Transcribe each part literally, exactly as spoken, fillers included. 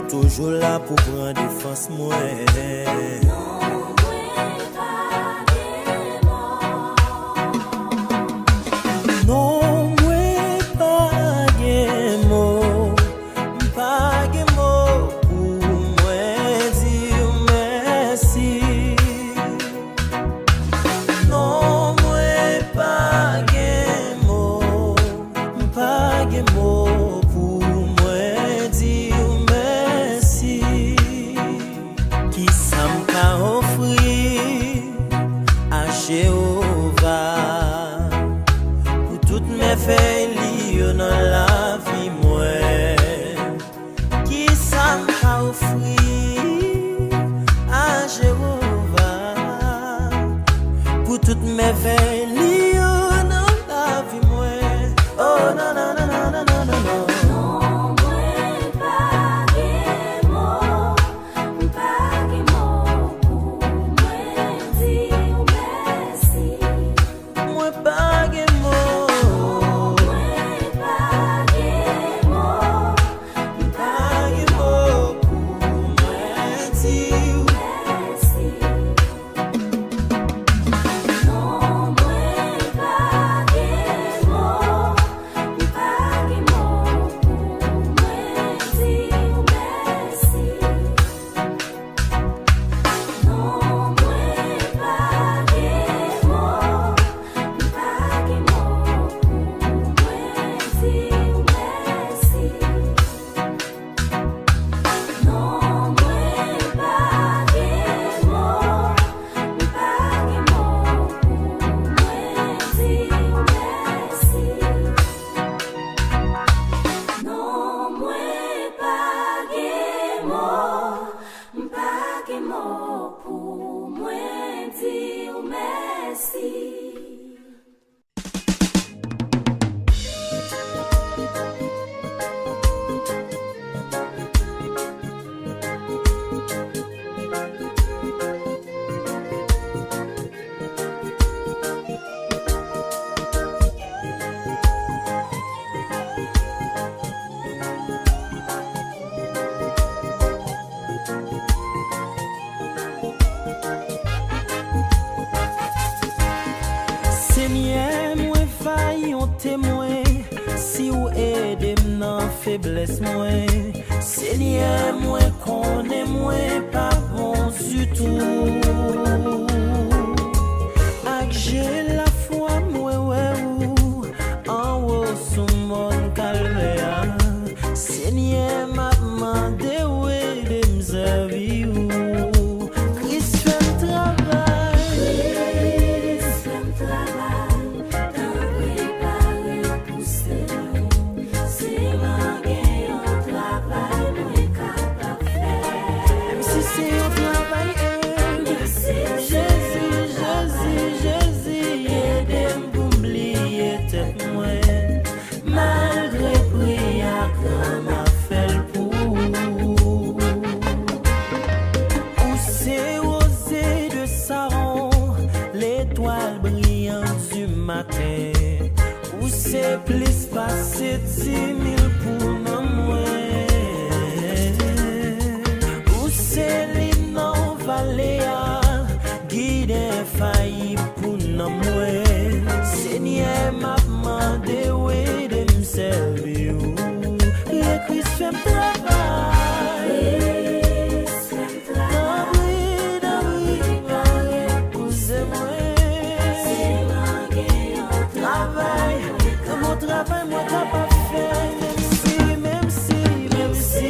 Toujou la pou pran defans mwen. Non, mwen pa gen mo. Non, mwen pa gen mo. M pa gen mo pou mwen di w mèsi. Non, mwen pa gen mo. M pa gen mo pou mwen di w mèsi. Kisa m ka ofri a Jewova pou tout mèvèy li yo nan lavi mwen? Kisa m ka ofri a Jewova pou tout mèvèy li yo nan lavi mwen? Oh, non, non, non. Non, mwen pa gen mo, m pa gen mo pou mwen di w mèsi. Mwen pa gen mo. Mwen pa gen mo. M pa gen mo pou mwen di w mèsi. Non, mwen pa gen mo. M pa gen mo pou mwen di w mèsi. Non, mwen pa gen mo. M pa gen mo pou mwen di w mèsi. Non, mwen pa gen mo. M pa gen mo pou mwen di w mèsi. Non, mwen pa gen mo. M pa gen mo pou mwen di w mèsi. Senyè, mwen va yon temwen si w ede m nan feblès mwen. Senyè, mwen konnen mwen pa bon ditou. Ak je lafwa mwen wè ou anwo sou mòn Kalvè a. Senyè, m ap mande w ede m sèvi w. Kris fè m travay. Kris fè m travay. Tanpri pa repouse mwen. Si mwen gen yon travay mwen kapab fè. Menm si se yon travay enb. Menm si se Jezi, Jezi, Jezi, ede m pou m bliye tèt mwen. Malgre pri a gran, m ap fè l pou ou. Ou se woze de Saron, letwal briyan di maten. Ou se plis pase di mil pou nanm mwen. Ou se lim nan vale a, gid enfayib pou nanm mwen. Senyè, m ap mande w ede m sèvi w. Kris fè m travay. Tanpri, tanpri, pa repouse mwen. Travay, yon bon travay mwen kapab fè, menm si, menm si, menm si.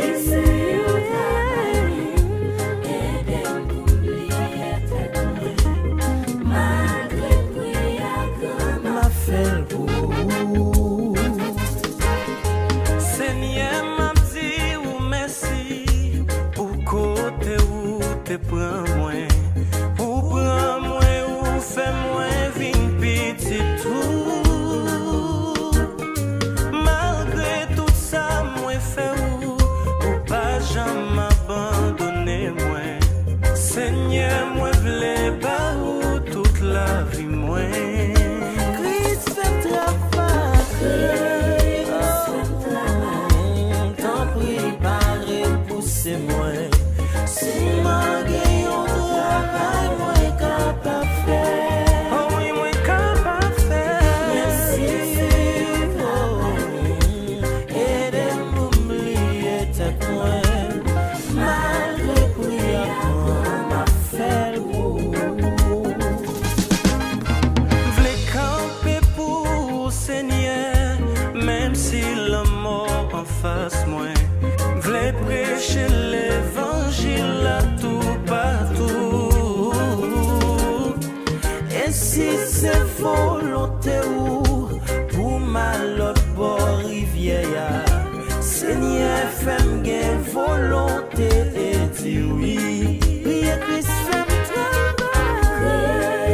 Ede m pou m bliye tèt mwen. Malgre pri a gran, m ap fè l pou ou. Senyè, m ap di ou mèsi pou kote ou te pran mwen. Ou pran mwen, ou fè mwen vin pitit ou. Malgre tout sa mwen fè ou, ou pa janm abandone mwen. Senyè, mwen vle ba ou tout lavi mwen. Kris fè m travay. Kris fè m travay. Tanpri, pa repouse Si se volonte ou pou m al lòt bò rivyè a, Senyè, fè m gen volonte e di wi. Priye Kris fè m travay.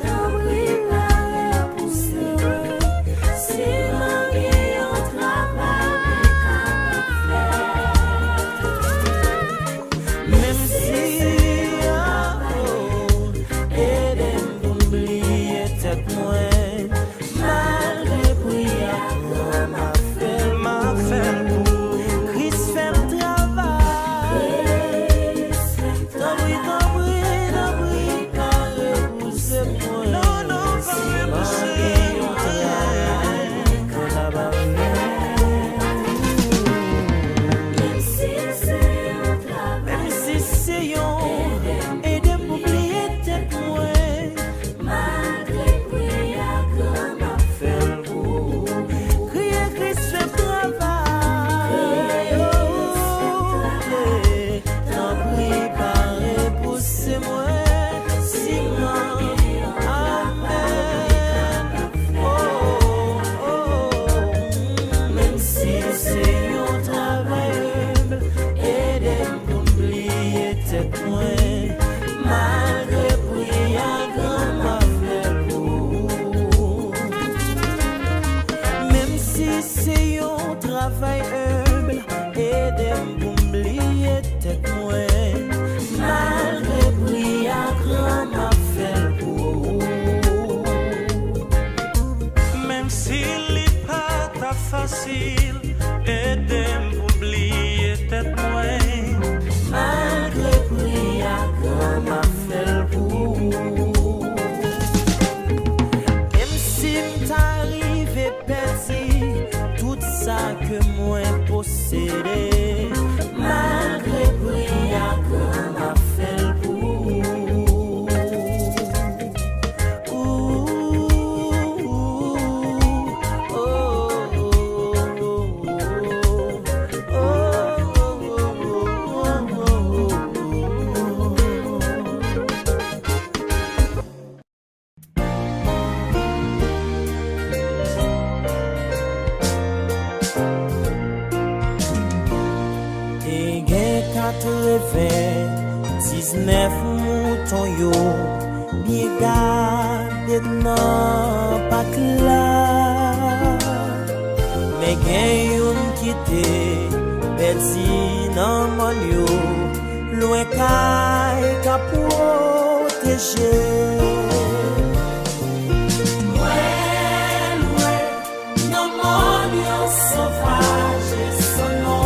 Tanpri pa repouse mwen. Si m gen yon travay m ka fè. Menm si, oh, ede m pou m bliye tèt mwen. Malgre pri a gran, m ap fè l, m ap fè l pou ou. Kris fè m travay. Tanpri, tanpri, tanpri, pa repouse mwen. Non, non, pa repouse mwen. Menm si se yon travay, menm si se yon, ede m pou bliye tèt mwen. Malgre pri a gran, m ap fè l pou ou. Kriye Kris fè m travay. Tanpri pa repouse mwen. Si m gen yon travay, amèn. Oh, oh, oh. Menm si se yon travay enb, ede m pou m bliye tèt mwen. Malgre pri a gran, m ap fè l pou ou. Menm si se yon travay enb, ede m pou m bliye tèt mwen. Malgre pri a gran, m ap fè l pou ou. Menm si li pa ta fasil, ede m pou m bliye tèt mwen. Malgre pri a gran, m ap fè l pou ou. Menm si m ta rive pèdi tout sa ke mwen posede, malgre pri a gran, m ap fè l pou ou. Te gen katrevendiznèf mouton yo byen gade nan pak la. Men gen youn ki te pèdi nan mòn yo, lwen kay k ap pwoteje. Lwen, lwen, nan mòn yo sovaj e san non.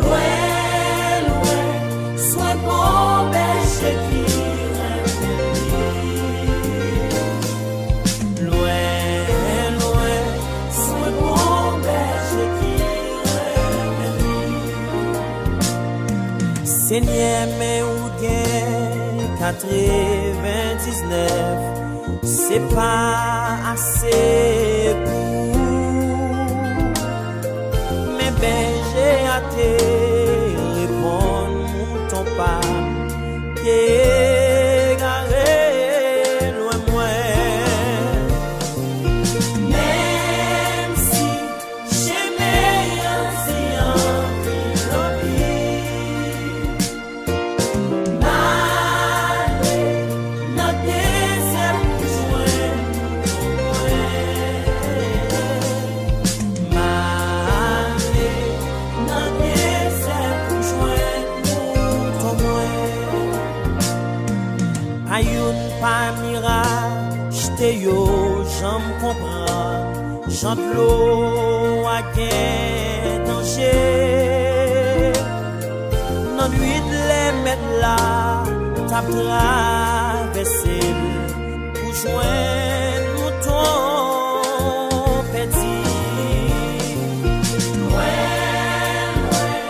Lwen, lwen, swen bon bèje ki renmen li. Lwen, lwen, swen bon bèje ki renmen li. Senyè, men ou gen katrevendiznèf, se pa ase pou ou. Men bèje a te reponn mouton pa m, te egare lwen mwen. Menm si chemen an di anpil, anpil, m ale nan dezè pou jwenn mouton mwen. M ale nan dezè pou jwenn mouton mwen. Pa youn pa miraj te yo janm konprann jan dlo a gen danje. Nan nwit lè mèt la t ap travèse l pou jwenn mouton pèdi. Lwen, lwen,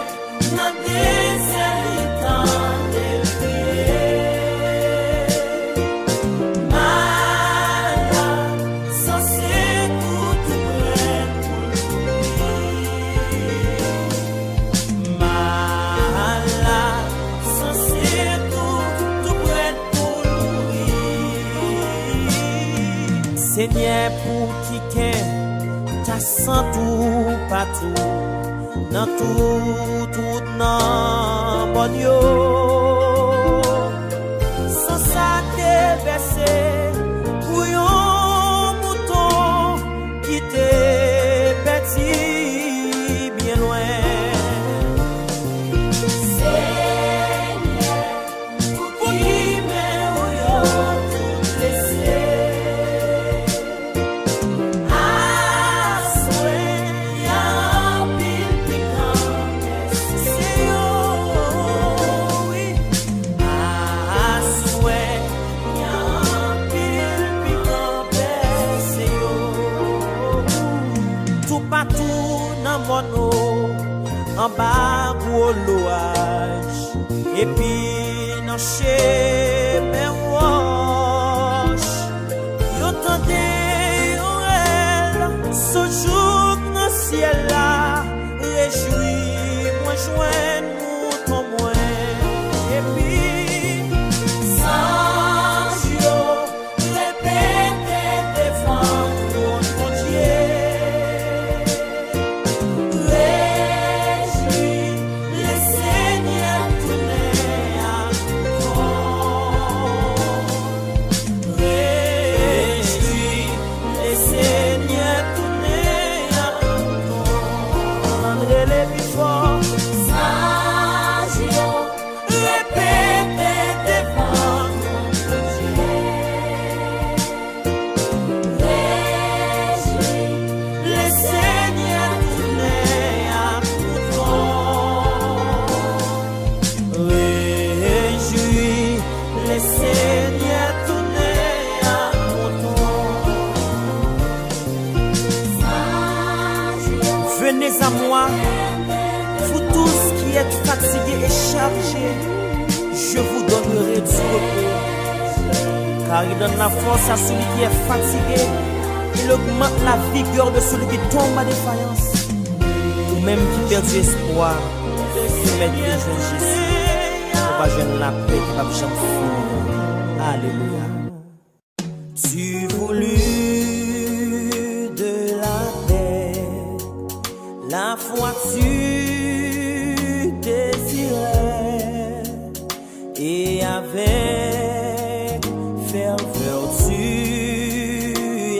nan dezè li tande l kriye. Malad, sanse tou tou prè pou l mouri. Malad, sanse Senyè, pouki kè ta san toupatou nan tout wout nan bòn yo? San sa te vèse pou yon mouton ki te pèdi byen lwen. Senyè, pouki men w yo tout blese? Aswè, y a anpil pikan blese yo, wi. Aswè, y a anpil pikan blese yo. Toupatou nan mòn yo, anba gwo lowaj, epi nan chemen wòch, yo tande yon rèl sot jouk nan syèl la: Rejwi mwen jwenn mouton mwen. Epi zanj yo repete devan twòn Bondye: Rejwi, Lesenyè tounen ak mouton. Rejwi, Lesenyè tounen ak mouton. Ann rele pi fò. Zanj yo repete devan twòn Bondye: Rejwi, Lesenyè tounen ak mouton. Rejwi, Lesenyè tounen ak mouton. Venez à moi, vous tous qui êtes fatigués et chargés, je vous donnerai du repos. Car il donne la force à celui qui est fatigué, il augmente la vigueur de celui qui tombe en défaillance. Ou menm ki pèdi espwa, remèt ou jwenn Jezi. Ou va jwenn lapè ki p ap janm fini. Alelouya. Tu voulus de la paix, la foi tu désirais, et avec ferveur tu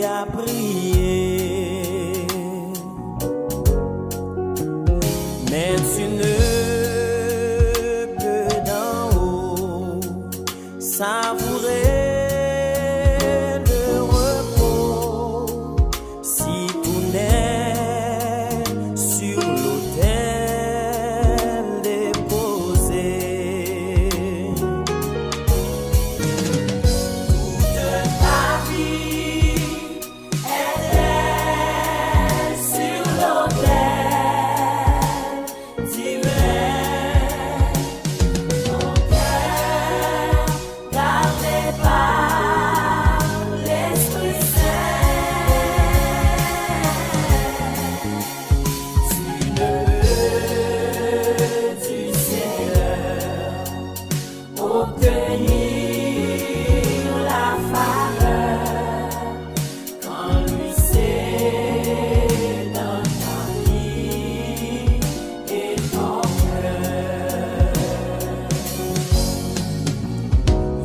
as prié. Mais tu ne peux d'en haut savourer le repos si tout n'est sur l'autel déposé. Toute ta vie est sur l'autel divin. Ton cœur gardé par l'Esprit Saint, tu ne peux du Seigneur obtenir la faveur quand lui c'est dans ta vie et ton cœur.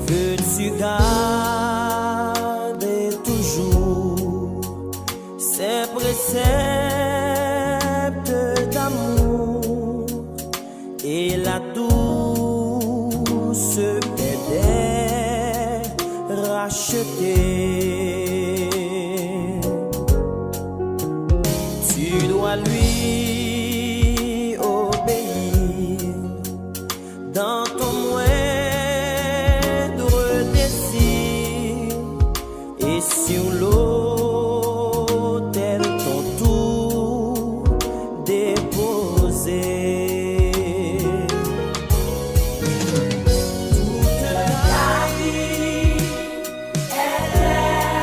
Veux-tu garder toujours ses préceptes d'amour et la douce paix des rachetés? Tu dois lui obéir dans ton moindre désir et sur l'autel ton tout déposer. Toute ta vie, elle est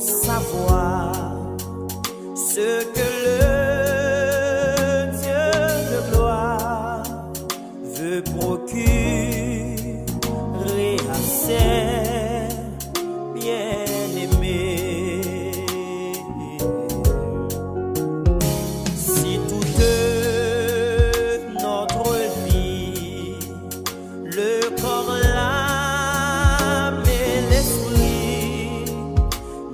Savoir ce que le Dieu de gloire veut procurer à ses bien-aimés. Si toute notre vie, le corps, l'âme et l'esprit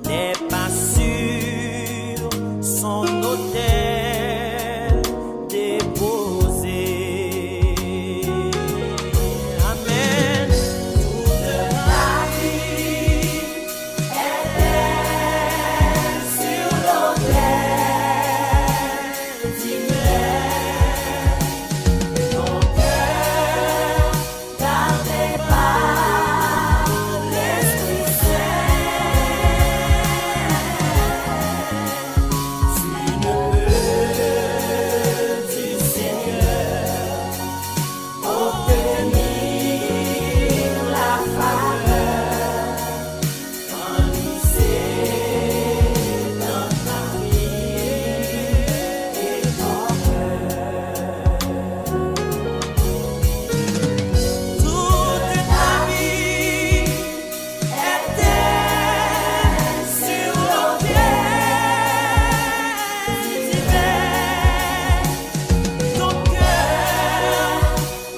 n'est pas sur son autel déposé. Amen. Toute ta vie était sur l'autel divin. Ton cœur gardé par l'Esprit Saint, tu ne peux du Seigneur obtenir la faveur.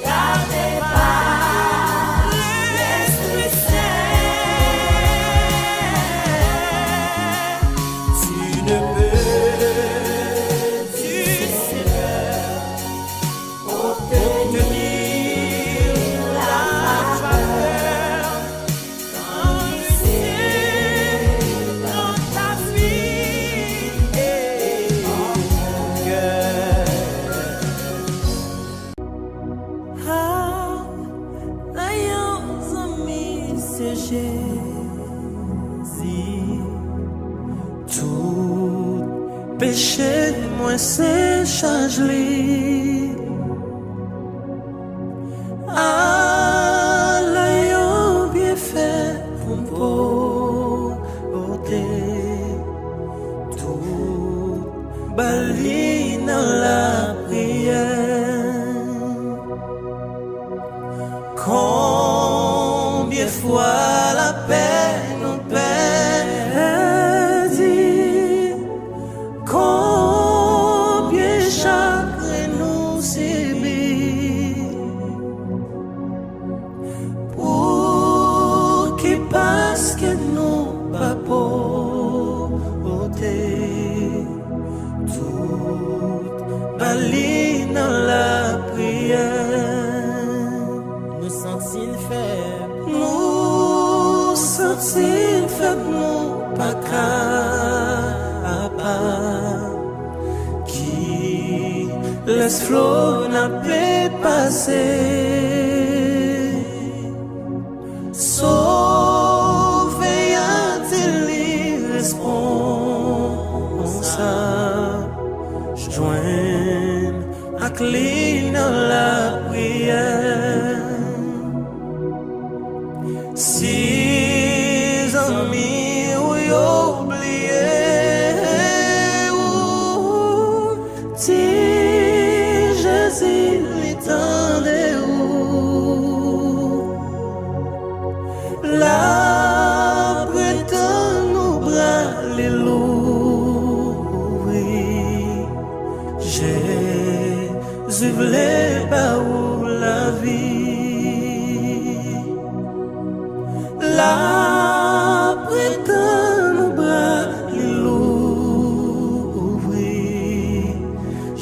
Gardé par l'Esprit Saint, tu ne peux du Seigneur obtenir la faveur. Tout peche mwen se chaj li. Ala yon byenfè pou m pote. Tout ba li nan lapriyè. Konbyen fwa lapè nou pèdi? Konbyen chagren nou sibi? Pouki? Paske nou pa pote tout ba li nan lapriyè. Nou santi n fèb. Nou santi n fèb, nou pa ka apa. Kilès flò n ape pase? Sovè a di li responsab. Jwenn ak li nan lapriyè. Si zanmi w yo bliye w, di Jezi li tande w. L ap retann ou, bra li louvri. Jezi vle ba ou lavi. L ap retann ou, bra li louvri.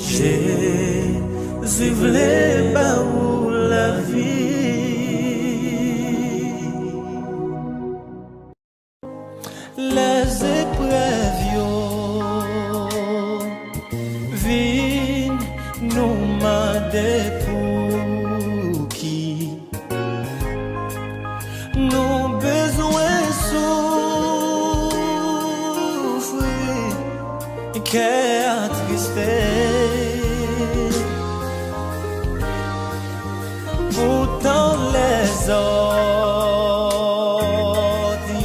Jezi vle ba ou lavi. Lèzeprèv yo vin nou mande pouki nou bezwen soufri, kè atriste. Poutan lèzòt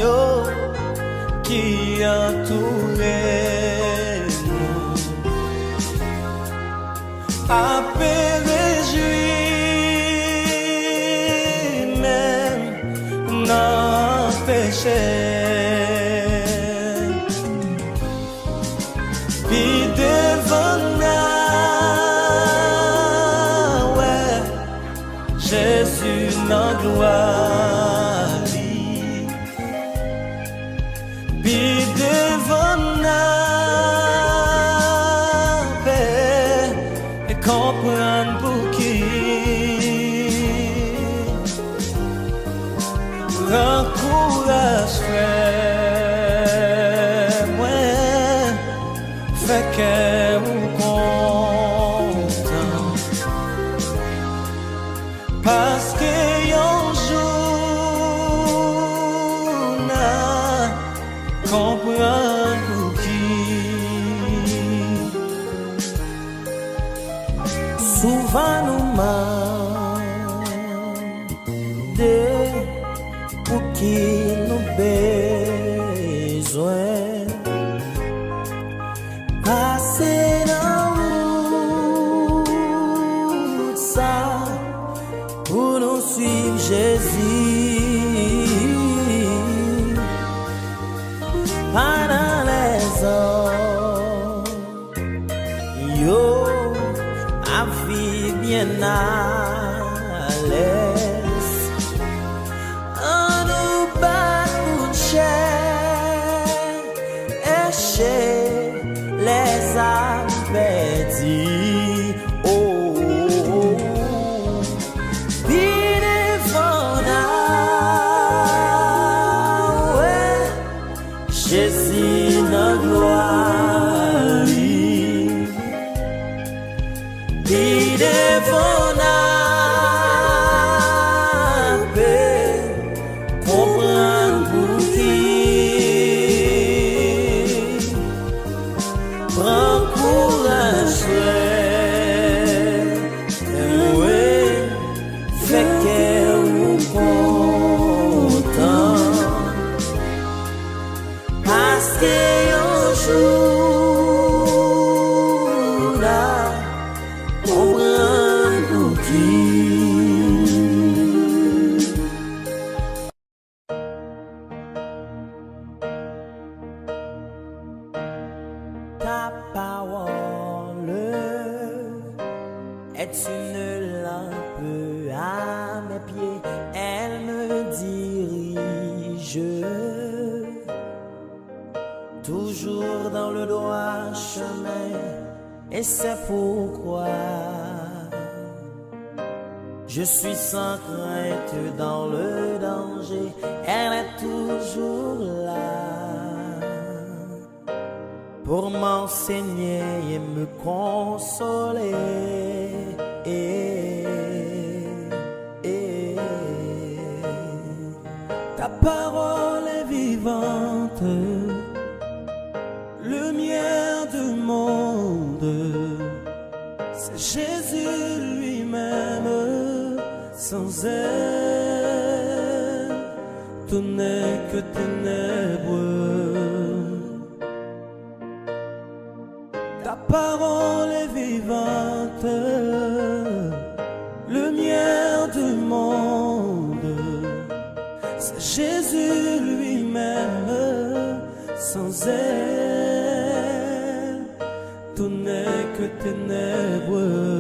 yo ki antoure nou ape rejwi menm nan peche. Pi devan n a wè Jezi nan glwa li. Pi devan n a pe konprann pouki. Pran kouraj, frè mwen, fè kè ou kontan. Paske yon jou n a konprann pouki. Souvan nou mande pouki nou bezwen pase nan wout sa pou nou swiv Jezi. Pandan lèzòm yo ap viv byen alèz, annou bat pou n chèche lèzam pèdi. Oh, pi devan n a wè Jezi nan glwa li. Pi devan n a pe konprann pouki. Pran kouraj, frè mwen, fè kè ou kontan. Paske yon jou n a konprann pouki. Ta parole est une lampe à mes pieds, elle me dirige toujours dans le droit chemin, et c'est pourquoi je suis sans crainte dans le danger, elle est toujours là pour m'enseigner et me consoler. Ta parole est vivante, lumière du monde. C'est Jésus lui-même, sans elle, tout n'est que ténèbres. Ta parole est vivante, lumière du monde. C'est Jésus lui-même, sans elle, tout n'est que ténèbres.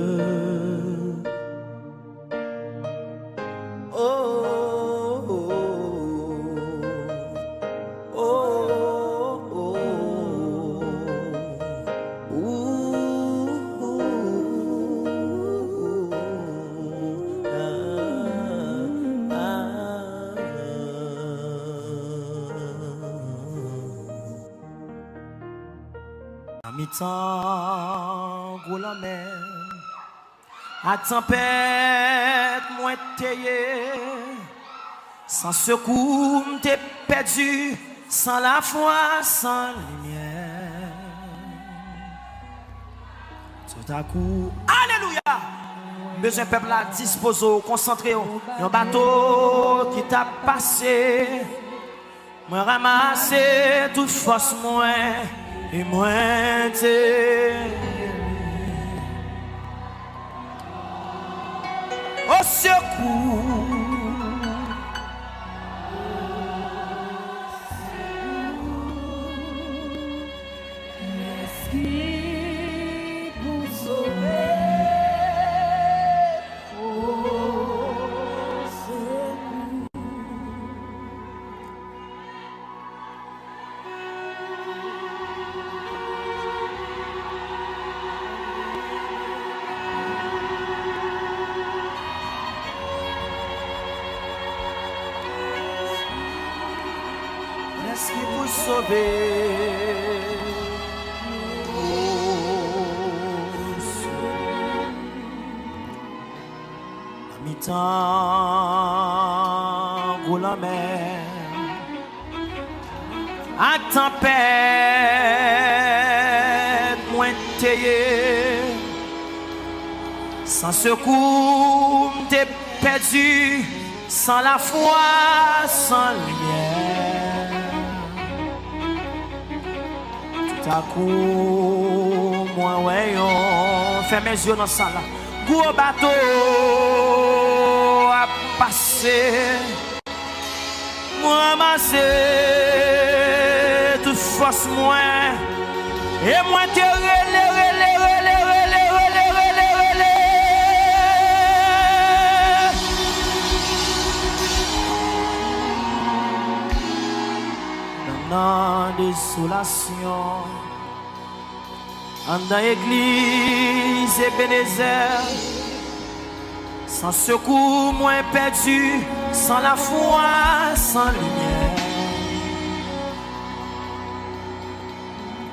Nan mitan gwo lanmè ak tanpèt mwen te ye, san sekou m te pèdi, san lafwa, san limyè. Toutakou, alelouya! M bezwen pèp la dispoze w, konsantre w. Yon bato ki t ap pase. Mwen ranmase tout fòs mwen e mwen te rele o sekou. Kiyès ki pou sove? O sekou. Kiyès ki pou sove? O sekou. Nan mitan gwo lanmè ak tanpèt mwen te ye, san sekou m te pèdi, san lafwa, san limyè. Toutakou mwen wè yon, fèmen zye w nan sal la, gwo bato ap pase. Mwen ranmase tout fòs mwen e mwen te rele, rele, rele. Nan, nan dezolasyon, anndan legliz Ebenezè, san sekou mwen pèdi, san lafwa, san limyè.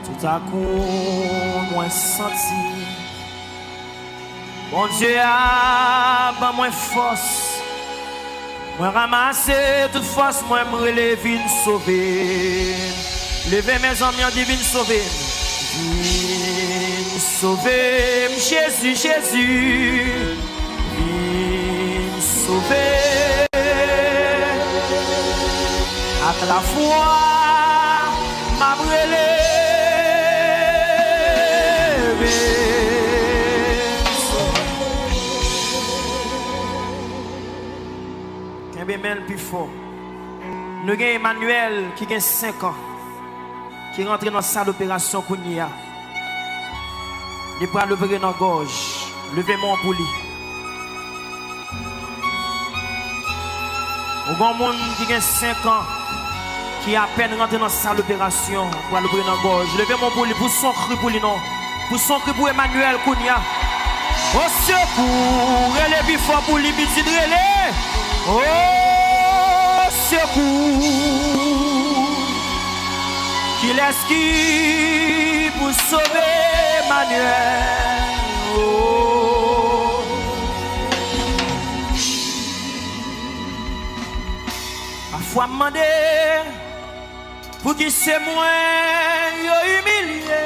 Toutakou mwen santi Bondye a ban mwen fòs. Mwen ranmase tout fòs mwen, m rele, vin sove m. Leve men zanmi an, di, vin sove m. Vin sove m, Jezi, Jezi. Vin sove m. Ak lafwa, m ap rele, vin sove m. Kenbe men l pi fò. Nou gen Emmanuel ki gen senk an, ki rantre nan sal operasyon kounye a. Li pral opere nan gòj. Leve men w pou li. Ou gen yon moun ki gen senk an, ki apèn rantre nan sal operasyon, pral opere nan gòj. Leve men w pou li, pouse yon kri pou li non. Pouse yon kri pou Emmanuel kounye a. O sekou, rele pi fò pou li, pitit, rele. O sekou. Kilès ki pou sove Emmanuel? O. Pafwa m mande, pouki se mwen yo imilye?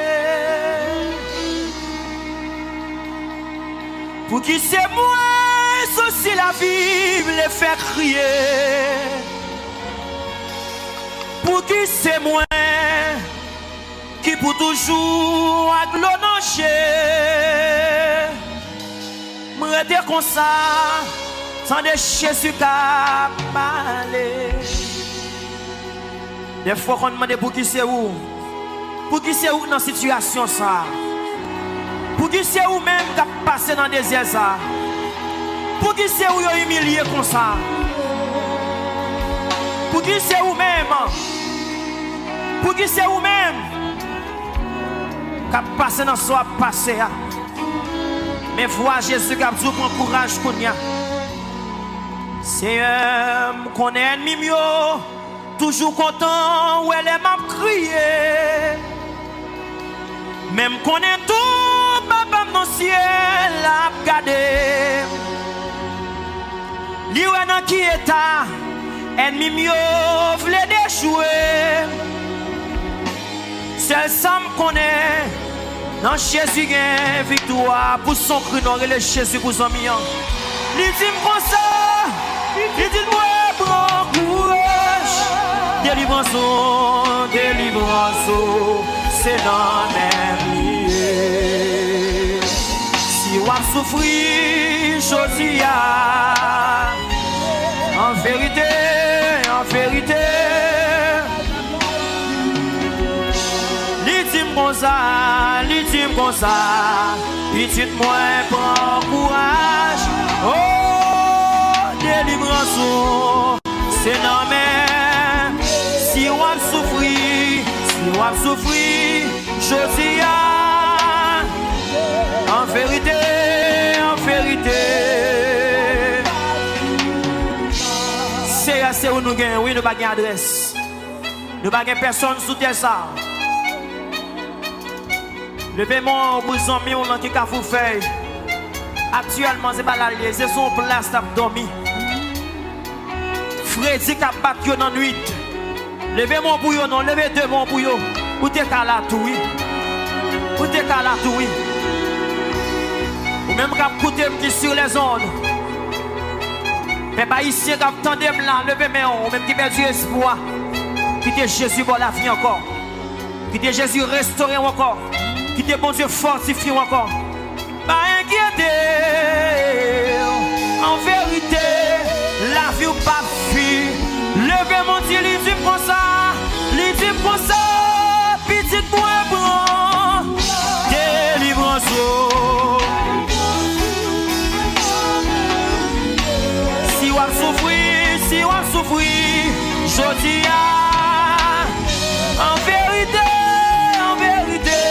Pouki se mwen sousi lavi vle fè kriye? Pouki se mwen ki pou toujou ak dlo nan je? M rete konsa, tande Jezi k ap pale. Dèfwa w konn mande pouki se ou. Pouki se ou k nan sitiyasyon sa a? Pouki se ou menm k ap pase nan dezè sa a? Pouki se ou yo imilye konsa? Pouki se ou menm? Pouki se ou menm k ap pase nan sa w ap pase a? Men vwa Jezi k ap di w pran kouraj kounye a. Seyè, m konnen ènmi m yo toujou kontan wè lè m ap kriye. Men m konnen tou Papa m nan syèl la ap gade m. Li wè nan ki eta ènmi m yo vle dechwe m. Sèl sa m konnen, nan Jezi gen viktwa. Pouse yon kri non, rele Jezi pou zanmi an. Li di m konsa, li di m, mwen pran kouraj. Delivrans ou, delivrans ou, se nan men m li ye. Si w ap soufri jodi a, an verite, an verite, li di m konsa, li di m konsa, pitit mwen, pran kouraj. Oh, delivrans ou, se nan men. Si w ap soufri, si w ap soufri jodi a, an verite, an verite, Seyè, se ou nou gen, wi, nou pa gen adrès. Nou pa gen pèsonn sou tè sa. Leve men w pou zanmi w lan ki Kafou Fèy. Aktyèlman, se pa la l ye, se sou yon plas l ap dòmi. Fredi k ap bat yo nan nwit. Leve men w pou yo non, leve de men w pou yo. Ou te ka la tou, wi. Ou te ka la tou, wi. Ou menm k ap koute m ki sur les ondes. Pèp ayisyen k ap tande m la, leve men w, ou menm ki pèdi espwa. Kite Jezi ba w lavi ankò. Kite Jezi restore w ankò. Kite Bondye fòtifye w ankò. Pa enkyete w, an verite, lavi w p ap fini. Leve men w, di li, di m konsa, li di m konsa, pitit mwen, pran delivrans ou. Si w ap soufri, si w ap soufri jodi a, an verite, an verite,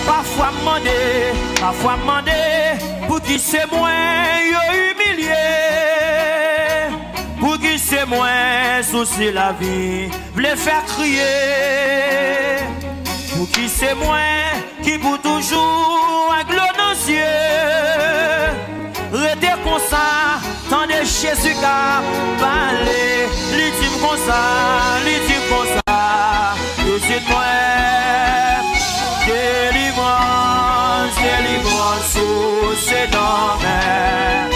pafwa m mande, pafwa m mande, pouki se mwen yo imilye? Pouki se mwen sousi lavi vle fè kriye? Pouki se mwen ki pou toujou ak dlo nan zye? Rete konsa, tande Jezi k ap pale. Li di m konsa, li di m konsa, pitit mwen, delivrans, delivrans ou se nan men.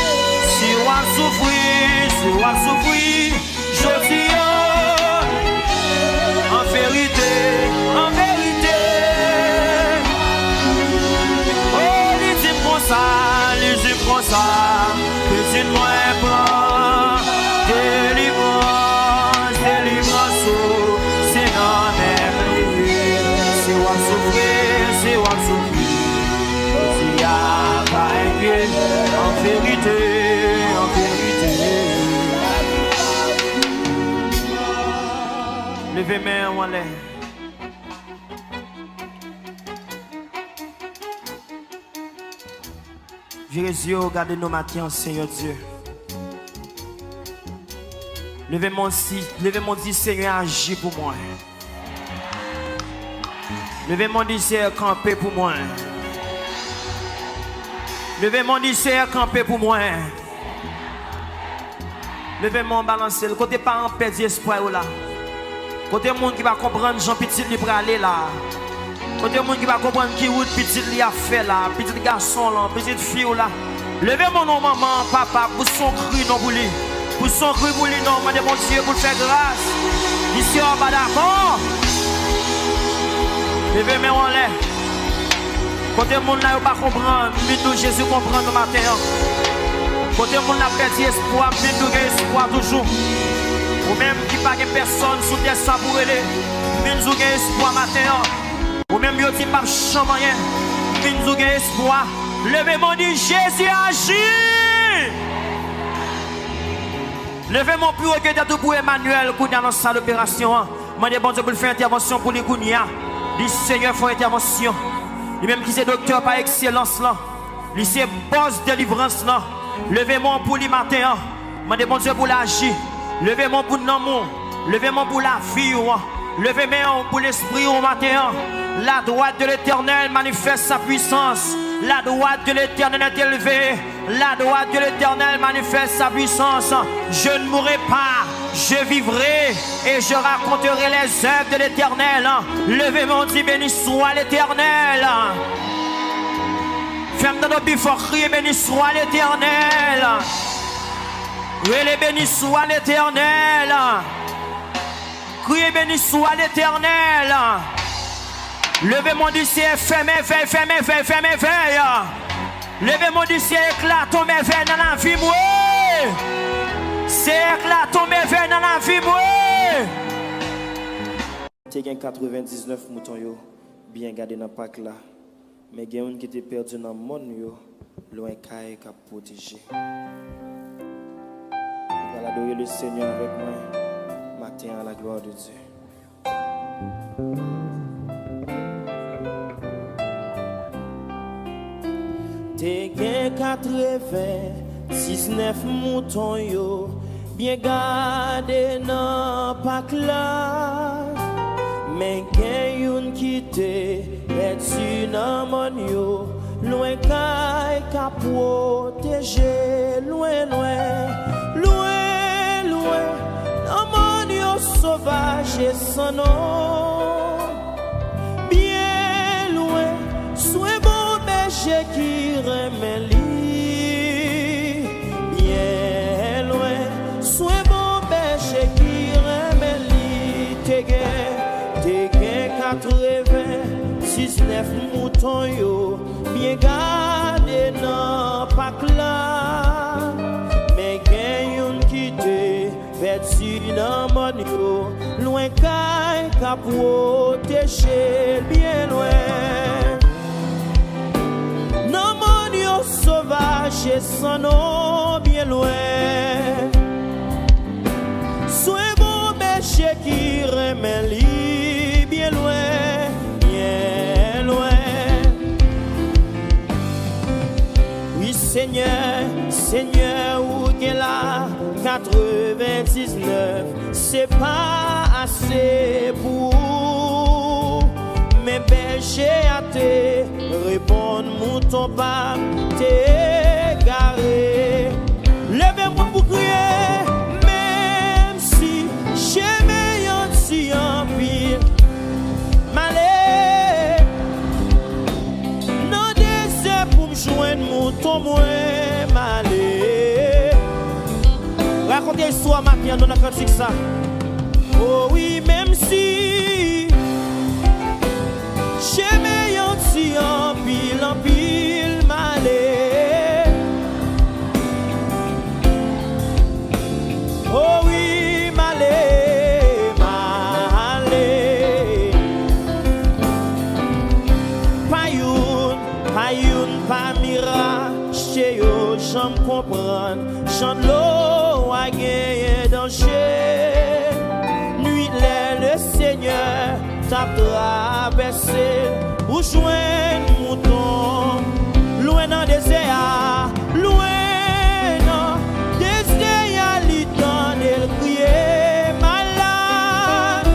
Si w ap soufri, si w ap soufri, jodi a, an verite, an verite, oh, li di m konsa, li di m konsa, pitit mwen, pran delivrans, delivrans ou se nan men li. Si w ap soufri, si w ap soufri, jodi a, pa enkyete, an verite, an verite. Leve men w anlè. Vire zye w, gade nou maten an, Senyè Dye. Leve men w, si, leve men w, di, Senyè, aji pou mwen. Leve men w, di, Senyè, kanpe pou mwen. Leve men w, di, Senyè, kanpe pou mwen. Leve men w, balanse l. Kote paran pèdi espwa yo la? Kote moun ki pa konprann jan pitit li prale la? Kote moun ki pa konprann ki wout pitit li ap fè la? Pitit gason l lan, pitit fi w la. Leve men w non, manman, papa, pouse yon kri non pou li. Pouse yon kri pou li non, mande Bondye pou l fè gras. Misye an pa dakò. Leve men w anlè. Kote moun la yo pa konprann, m vin di w Jezi konprann nou maten an. Kote moun la pèdi espwa, m vin di w gen espwa toujou. Ou menm ki pa gen pèsonn sou tè sa pou rele, m vin di w gen espwa maten an. Ou menm yo di m p ap janm anyen, m vin di w gen espwa. Leve men w, di, Jezi, aji! Leve men w pi wo ke tèt ou pou Emmanuel kounye a nan sal operasyon an. Mande Bondye pou l fè entèvansyon pou li kounye a. Di, Senyè, fè yon entèvansyon. Li menm ki se doktè pa ekselans lan. Li se bòs delivrans lan. Leve men w pou li maten an. Mande Bondye pou l aji. Leve men w pou nanm ou. Leve men w pou lavi w. Leve men w pou lespri w maten an. La droite de l'Éternel manifeste sa puissance. La droite de l'Éternel est élevée. La droite de l'Éternel manifeste sa puissance. Je ne mourrai pas, je vivrai et je raconterai les œuvres de l'Éternel. Leve men w, di, béni soit l'Éternel. Fè m tande w pi fò, kriye, béni soit l'Éternel. Rele, beni swa Letènèl. Kriye, beni swa Letènèl. Leve men w, di Seyè, fèmen vèy, fèmen vèy, fèmen vèy. Leve men w, di Seyè, eklate yon mèvèy nan lavi m, wi. Seyè, eklate yon mèvèy nan lavi m, wi. Te gen katrevendiznèf mouton yo byen gade nan pak la, men gen youn ki te pèdi nan mòn yo, lwen kay k ap pwoteje. Nou pral adore le Senyè avèk mwen maten an, la gloire de Dieu. Te gen katrevendiznèf mouton yo byen gade nan pak la, men gen youn ki te pèdi nan mòn yo, lwen kay k ap pwoteje, lwen, lwen, lwen, lwen, nan mòn yo sovaj e san non. Byen lwen, swen bon bèje ki renmen li. Byen lwen, swen bon bèje ki renmen li. Te gen, te gen katrevendiznèf mouton yo byen gade nan pak la. Men gen youn ki te pèdi nan mòn yo, lwen kay k ap pwoteje l byen lwen. Nan mòn yo sovaj e san non byen lwen. Swen bon bèje ki renmen li byen lwen, byen lwen. Wi, Senyè, Senyè, ou gen la katrevendiznèf, se pa ase pou ou. Men bèje a te reponn, mouton pa m te egare. Leve men w pou kriye, menm si chemen an ti anpil. M ale nan dezè pou m jwenn mouton mwen, m ale. Rakonte istwa maten an, nou nan kantik sa. O wi, menm si chemen an ti anpil, anpil, m ale. O wi, m ale, m ale. Pa youn, pa youn, pa mirak, se yo janm konprann jan dlo a genyen danje. Nwit lè Lesenyè t ap travèse l, ou jwenn mouton lwen nan dezè a, lwen nan dezè a, li tande l kriye malad.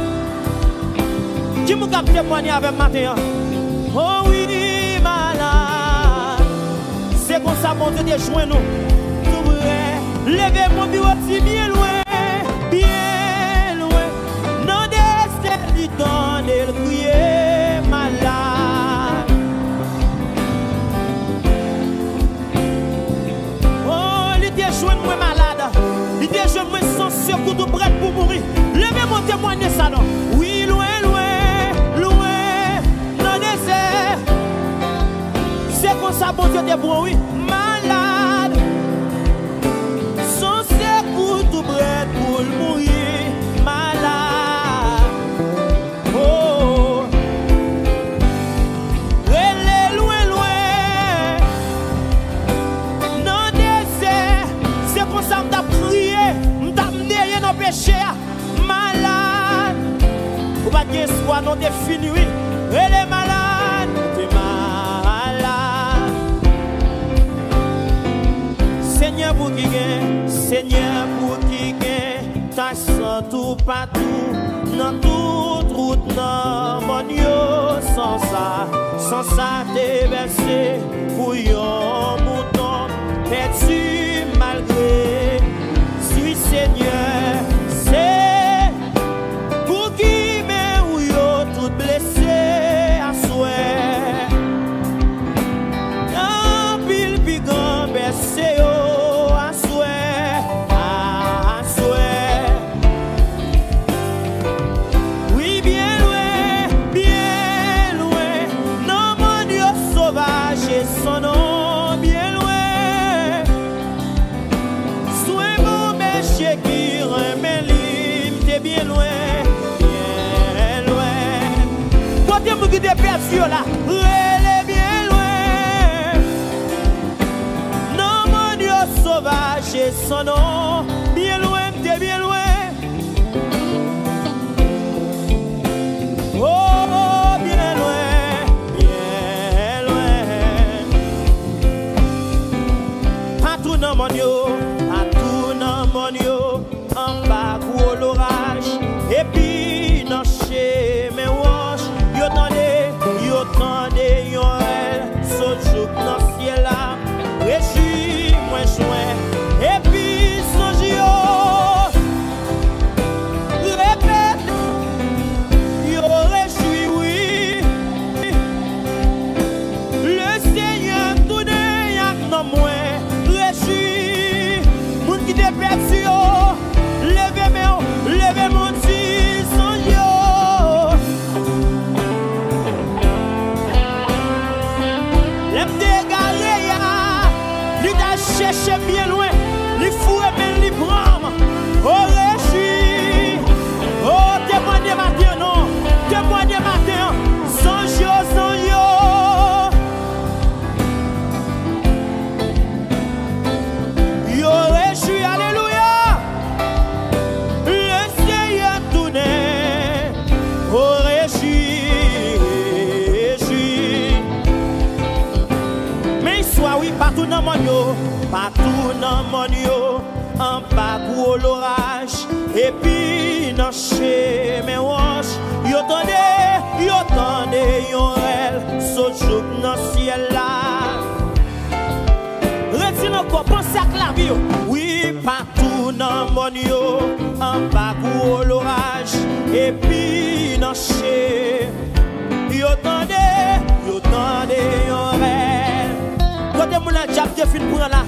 Ki moun k ap temwanye avè m maten an? O wi, malad. Se konsa Bondye te jwenn ou. Tou prè, leve men w pi wo, di byen lwen, byen lwen. Nan dezè, li tande l kriye malad. O, li te jwenn mwen malad. Li te jwenn mwen san sekou, tou prèt pou mouri. Leve men w, temwanye sa non. Wi, lwen, lwen, lwen. Nan dezè. Se konsa Bondye te pran, wi. Malad. San sekou, tou prèt pou l mouri. Malad. O. Rele lwen, lwen. Nan dezè. Se konsa m t ap kriye. M t ap neye nan peche a. Malad. Ou pa t gen espwa non, w te fini, wi. Rele malad. Ou te malad. Senyè, pou ki gen, Senyè, pou ki gen tach san toupatou, nan tout wout, nan mòn yo, san sa, san sa te vèse pou yon mouton pèdi malgre. Si Senyè, se pou ki men ou yo tout blese aswè. Anpil pi gran bèse yo aswè. ki te pèdi yo la, rele byen lwen. Nan mòn yo sovaj e san non, byen lwen, m te byen lwen. Oh, byen lwen, byen lwen. Patou nan mòn yo, patou nan mòn yo, anba gwo loraj, epi nan chemen wòch, yo tande, yo tande yon rèl sot jouk nan syèl la. Rejwi mwen jwenn, epi zanj yo repete, yo rejwi, wi. Lesenyè tounen ak non mwen, rejwi. Moun ki te pèdi yo, leve men w, leve men w, di zanj yo. Lè m te egare a, li t al chèche m byen lwen, li foure men l, li pran m. O rejwi, o temwanye maten an non, temwanye maten an, zanj yo, zanj yo. Yo rejwi, alelouya. Lesenyè tounen, o rejwi, rejwi. Men istwa wi, patou nan mòn yo, patou nan mòn yo, anba gwo loraj, epi nan chemen wòch, yo tande, yo tande yon rèl sot jouk nan syèl la. Redi l ankò, panse ak lavi yo. Wi, patou nan mòn yo, anba gwo loraj, epi nan che, yo tande, yo tande yon rèl. Kote moun nan dyab te fin pran la?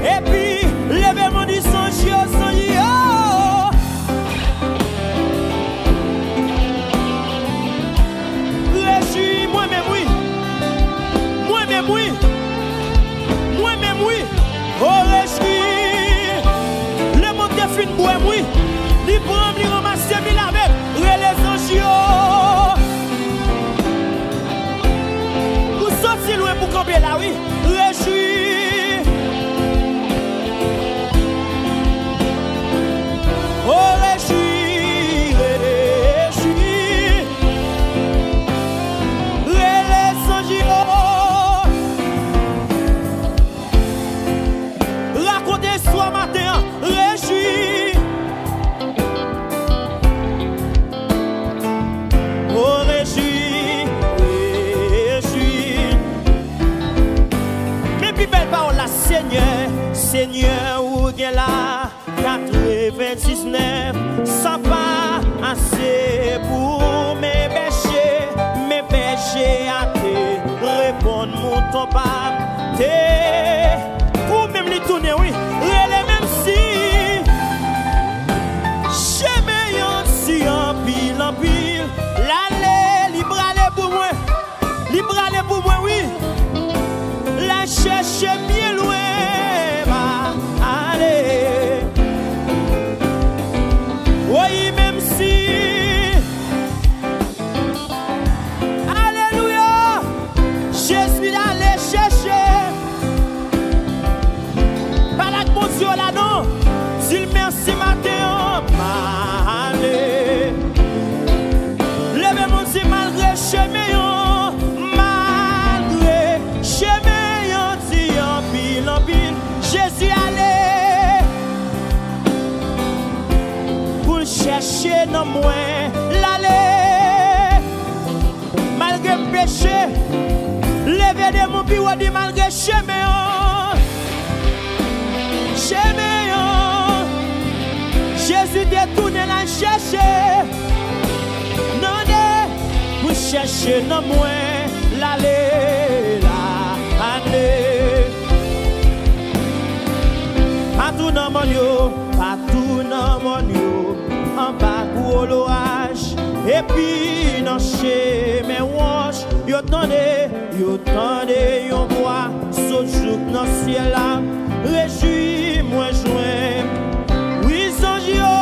Epi, leve men w, di zanj yo, zanj yo. Rejwi mwen menm wi. Mwen menm wi. Mwen menm wi. O rejwi. Lemonn te fin bwè m wi. Li pran m, li ranmase m, li lave m. Rele zanj yo. Ou soti lwen pou kanpe la wi. Rejwi. O rejwi, rejwi. Rele zanj yo. Rakonte istwa maten an. Rejwi. O rejwi, rejwi. Men pi bèl pawòl la, Senyè, Senyè, ou gen la katrevendiznèf, sa pa ase pou men bèche, men bèche a te reponn mouton pa m, te kou menm li tounen, wi, rele menm si chemen an di anpil, anpil, l ale, li prale pou mwen. Li prale pou mwen, wi. L al chèche byen lwen, m a ale. Wi, menm si. Alelouya. Jezi ale chèche. Pale ak Bondye w la non. Di l mèsi maten an, m ale. Leve men w, di malgre chemen an, malgre chemen an di anpil, anpil, Jezi ale. Pou l chèche nan mwen, l ale. Malgre m peche, leve de men w pi wo, di malgre chemen an, chemen an, Jezi te tounen al chèche. Nan de, pou chèche nan mwen, l ale, l ale. Patou nan mòn yo, patou nan mòn yo, anba gwo loraj, epi nan chemen wòch, yo tande, yo tande yon vwa sot jouk nan syèl la, rejwi mwen jwenn, wi, zanj yo.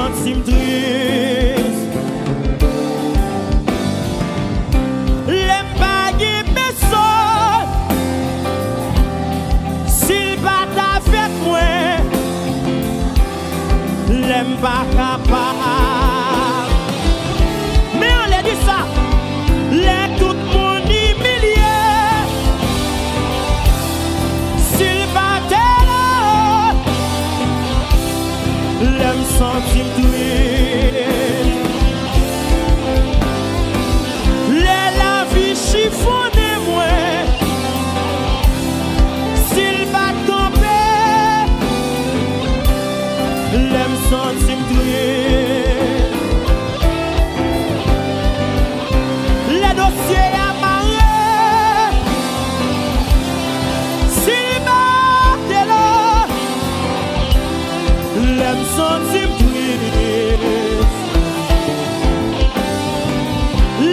santi m tris. Lè m pa gen pèsonn, si l pa t avèk mwen, lè m pa kapab. Men anlè di sa, lè tout moun imilye, si l pa te la, lè m santi m tris. Lè lavi chifonnen mwen, si l pa t kanpe, lè m santi m tris. Lè dosye a mare, si l pa te la, lè m santi m tris.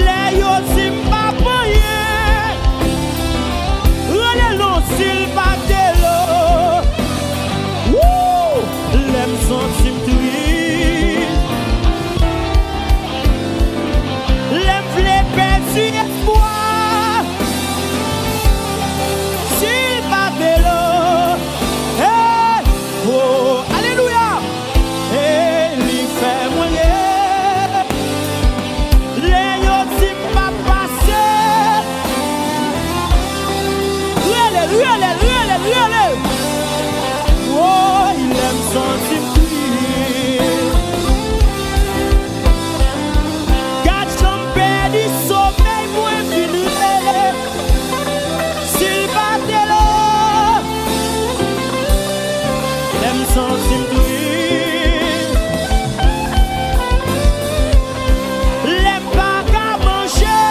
Lè yo di m pa p anyen, rele non, si l pa te la. Wou! Lè m santi m tris. Lè m vle pèdi espwa, si l pa te la. Hey! Oh, alelouya! E li fè mwen ye. Lè yo di m pa pase, rele l, rele l, rele l, rele l. Woy, lè m santi m tris. Gad jan m pèdi somèy mwen vin rele. Si l pa te la, lè m santi m tris. Lè m pa ka manje,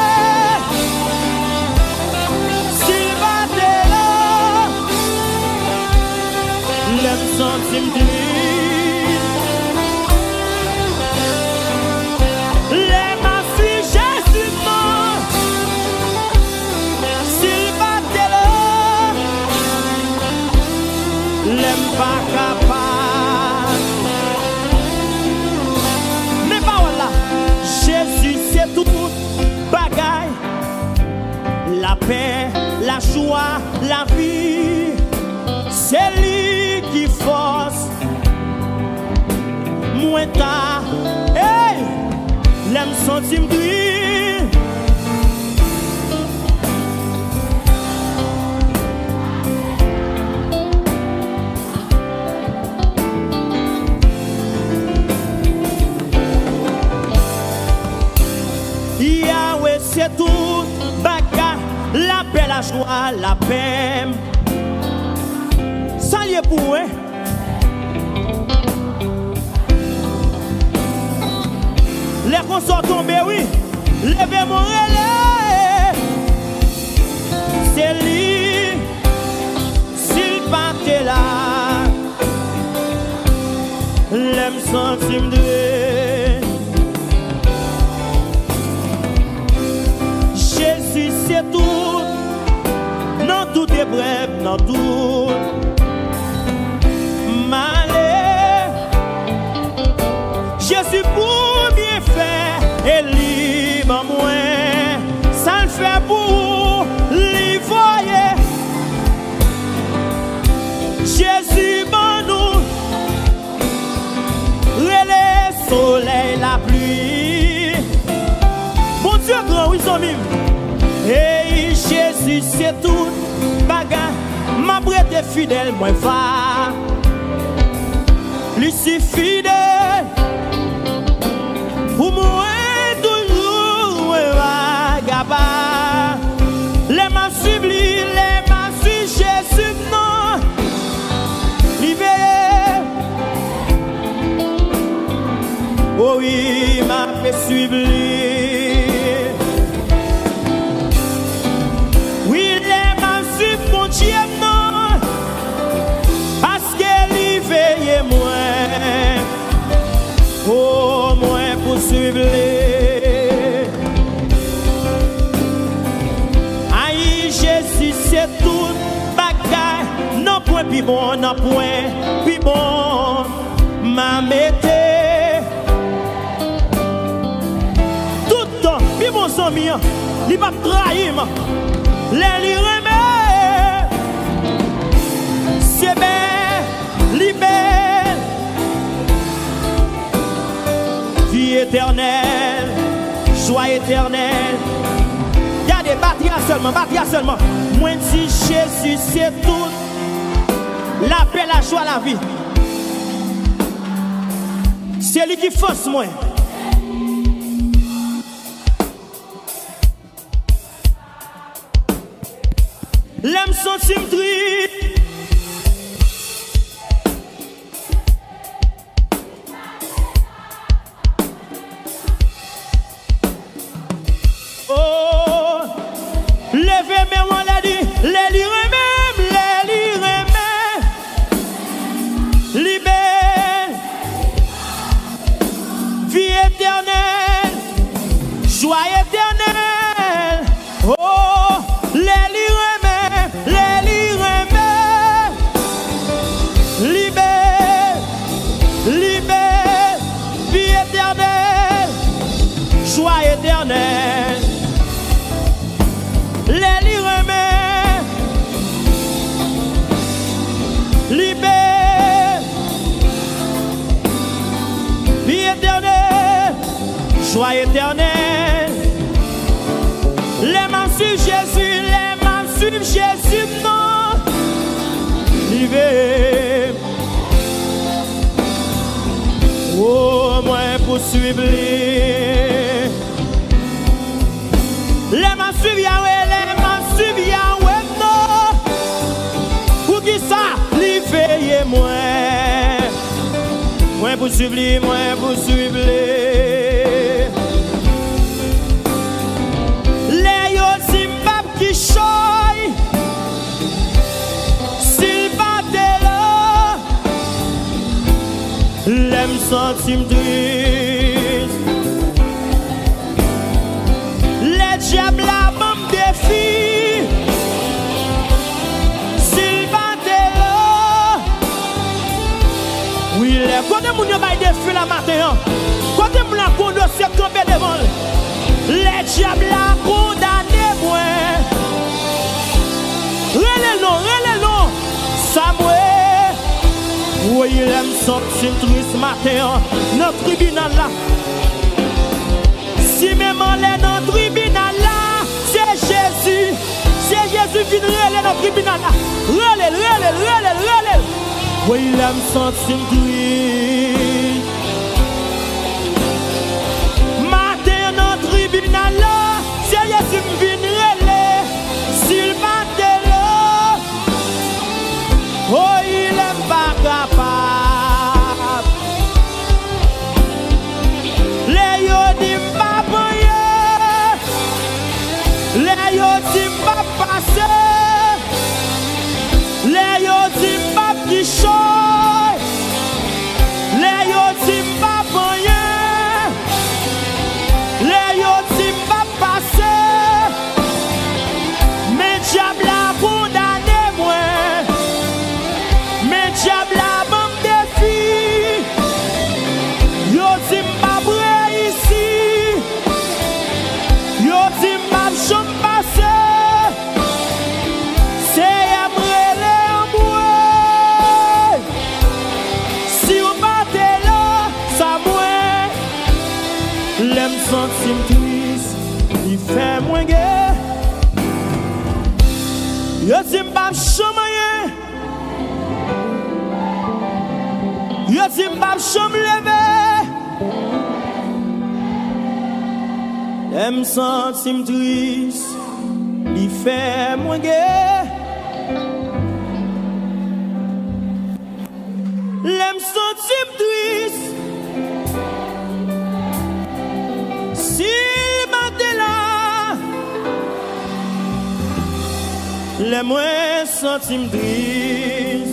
si l pa te la, lè m santi m tris. Lè m ap swiv Jezi mwen, si l pa te la, lè m pa kapab. Men pawòl la, Jezi se tout bagay, lapè, lajwa, lavi, se li ki fòs mwen ta, hey, lè m santi m tris. Yawe se tout bagay, lapè, lajwa, lapè m. Sa l ye pou ou, en? Lè konsa w tonbe, wi. Leve men w, rele. Se li, si l pa te la, lè m santi m tris. Jezi se tout, nan tout eprèv, nan tout male. Jezi pou byenfè, e li ban mwen sa l fè pou ou, li voye Jezi ban nou, rele solèy, lapli. Bondye gran, wi, zanmi m. Ey, Jezi se tout bagay. M ap rete fidèl, mwen va. Li si fidèl pou mwen toujou, mwen pa kapab. Lè m ap swiv li, lè m ap swiv Jezi m nan, li veye. O wi, m ap swiv li. Wi, lè m ap swiv Bondye m nan, paske li veye mwen. O, mwen pou swiv li. Ay, Jezi se tout bagay, nan pwen pi bon, nan pwen pi bon. M a mete Li p ap trayi m. Lè li renmen, se bèl, li bèl. Vi etènèl, jwa etènèl. Gade, batri a sèlman, batri a sèlman. Mwen di Jezi se tout. Lapè, lajwa, lavi. Se li ki fòs mwen. Lè m santi m tris. Oh, leve men w anlè, di, lè li renmen m, lè li renmen, li bèl. Vi etènèl, jwa etènèl. Oh, lè li renmen, lè li renmen, li bèl, li bèl. Vi etènèl, jwa etènèl. Lè li renmen, li bèl. Vi etènèl, jwa etènèl. Lè m ap swiv Jezi, lè m ap swiv Jezi m nan, li veye m. Oh, mwen pou swiv li. Lè m ap swiv Yawe, lè m ap swiv Yawe m nan. Poukisa li veye mwen? Mwen pou swiv li, mwen pou swiv li. Lè yo di m p ap kichòy, si l pa te la, lè m santi m tris. Lè dyab la ban m defi, si l pa te la. Wi, lè kote moun yo bay defi la maten an? Kote moun la gon dosye kanpe devan l? Lè dyab la kondane mwen. Rele l non, rele l non. Sa mwen. Woy, lè m santi m tris maten an nan tribinal la. Si menm anlè nan tribinal la, se Jezi. Se Jezi vin rele nan tribinal la. Rele l, rele l, rele l, rele l. Woy, lè m santi m tris. Maten an nan tribinal la, se Jezi m vin rele. Si l pa te la, oy, lè m pa kapab. Lè yo di m p ap anyen, lè yo di m p ap pase, lè yo di m p ap kichòy, lè yo di m p ap anyen, lè yo di m p ap pase, men dyab la kondane mwen. Men dyab la ban m defi. Yo di m p ap reyisi. Yo di m p ap janm pase. Seyè m rele anmwe. Si w pa te la, sa mwen. Lè m santi m tris, li fè mwen gen. Yo di m p ap janm anyen. Yo di m p ap janm leve. Lè m santi m tris, li fè mwen gen. Lè m santi m tris, si l pa te la, lè mwen santi m tris,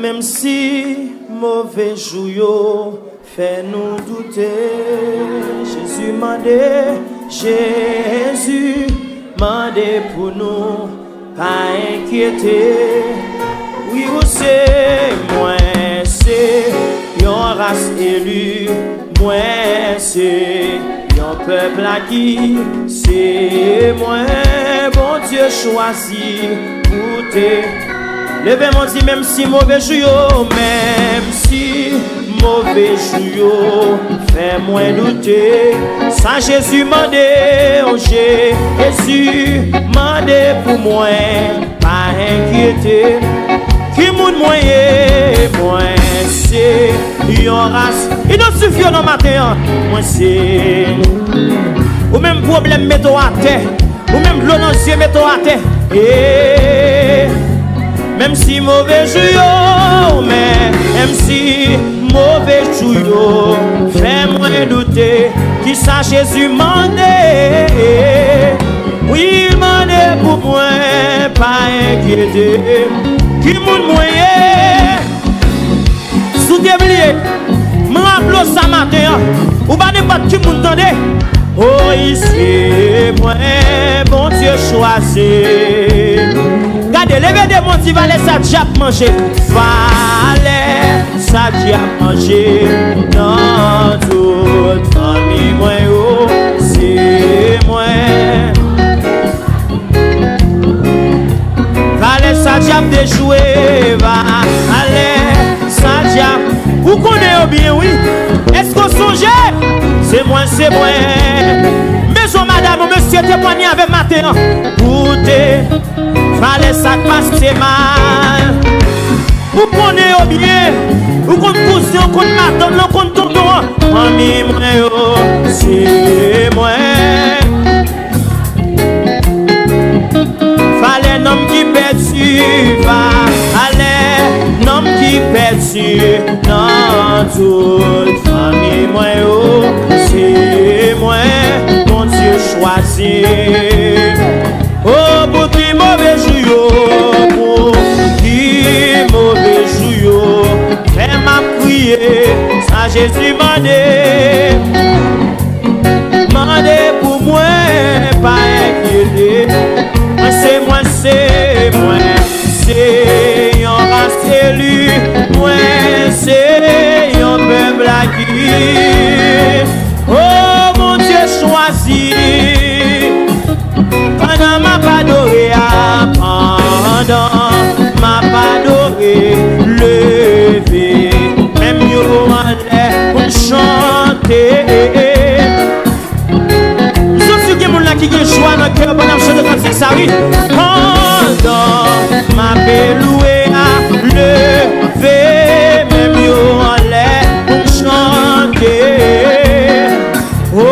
menm si move jou yo fè nou doute. Jezi mande, Jezi mande pou nou pa enkyete. Wi, ou se, mwen se yon Ras eli, mwen se yon pèp la ki se mwen Bondye chwazi pou te. Leve men w di, menm si move jou yo, menm si move jou yo fè mwen doute, sa Jezi mande, o Jezi mande pou mwen. Pa enkyete, ki moun mwen ye? Mwen se yon ras. Idantifye w nan maten an. Mwen se. Ou menm pwoblèm mete w atè. Ou menm dlo nan zye mete w atè. E, menm si move jou yo, men, menm si move jou yo fè mwen doute, kisa Jezi mande? Wi, mande pou mwen, pa enkyete. Ki moun mwen ye? Si w te bliye, m raple w sa maten an. Ou pa nenpòt ki moun, tande. O, se mwen Bondye chwazi. Gade, leve de men w di, valè sa dyab manje. Valè sa dyab manje nan tout fanmi mwen yo, se mwen. Valè sa dyab dejwe, valè sa dyab. Ou konnen yo byen, wi. Èske w sonje? Se mwen, se mwen. Mezon madanm ou mesye temwanye avè m maten an. Koute, valè sa k pase mal. Ou konnen yo byen. Ou konn kouzen, ou konn matant, ou konn tonton an. Fanmi mwen yo, se mwen. Valè nanm ki pèdi, valè nanm ki pèdi nan tout fanmi mwen yo, se mwen Bondye chwazi. O, pou ki move jou yo, pou ki move jou yo fè m ap kriye, sa Jezi mande. Mande pou mwen, pa enkyete. Mwen se, mwen se, mwen se yon ras eli. Mwen se yon pèp la ki, o, Bondye chwazi. Pandan m ap adore a, pandan m ap adore, leve men m yo anlè pou m chante. M santi gen moun la ki gen jwa nan kè yo pandan m ap chante kantik sa, wi. Pandan m ap louwe a, leve men m yo anlè pou m chante. O,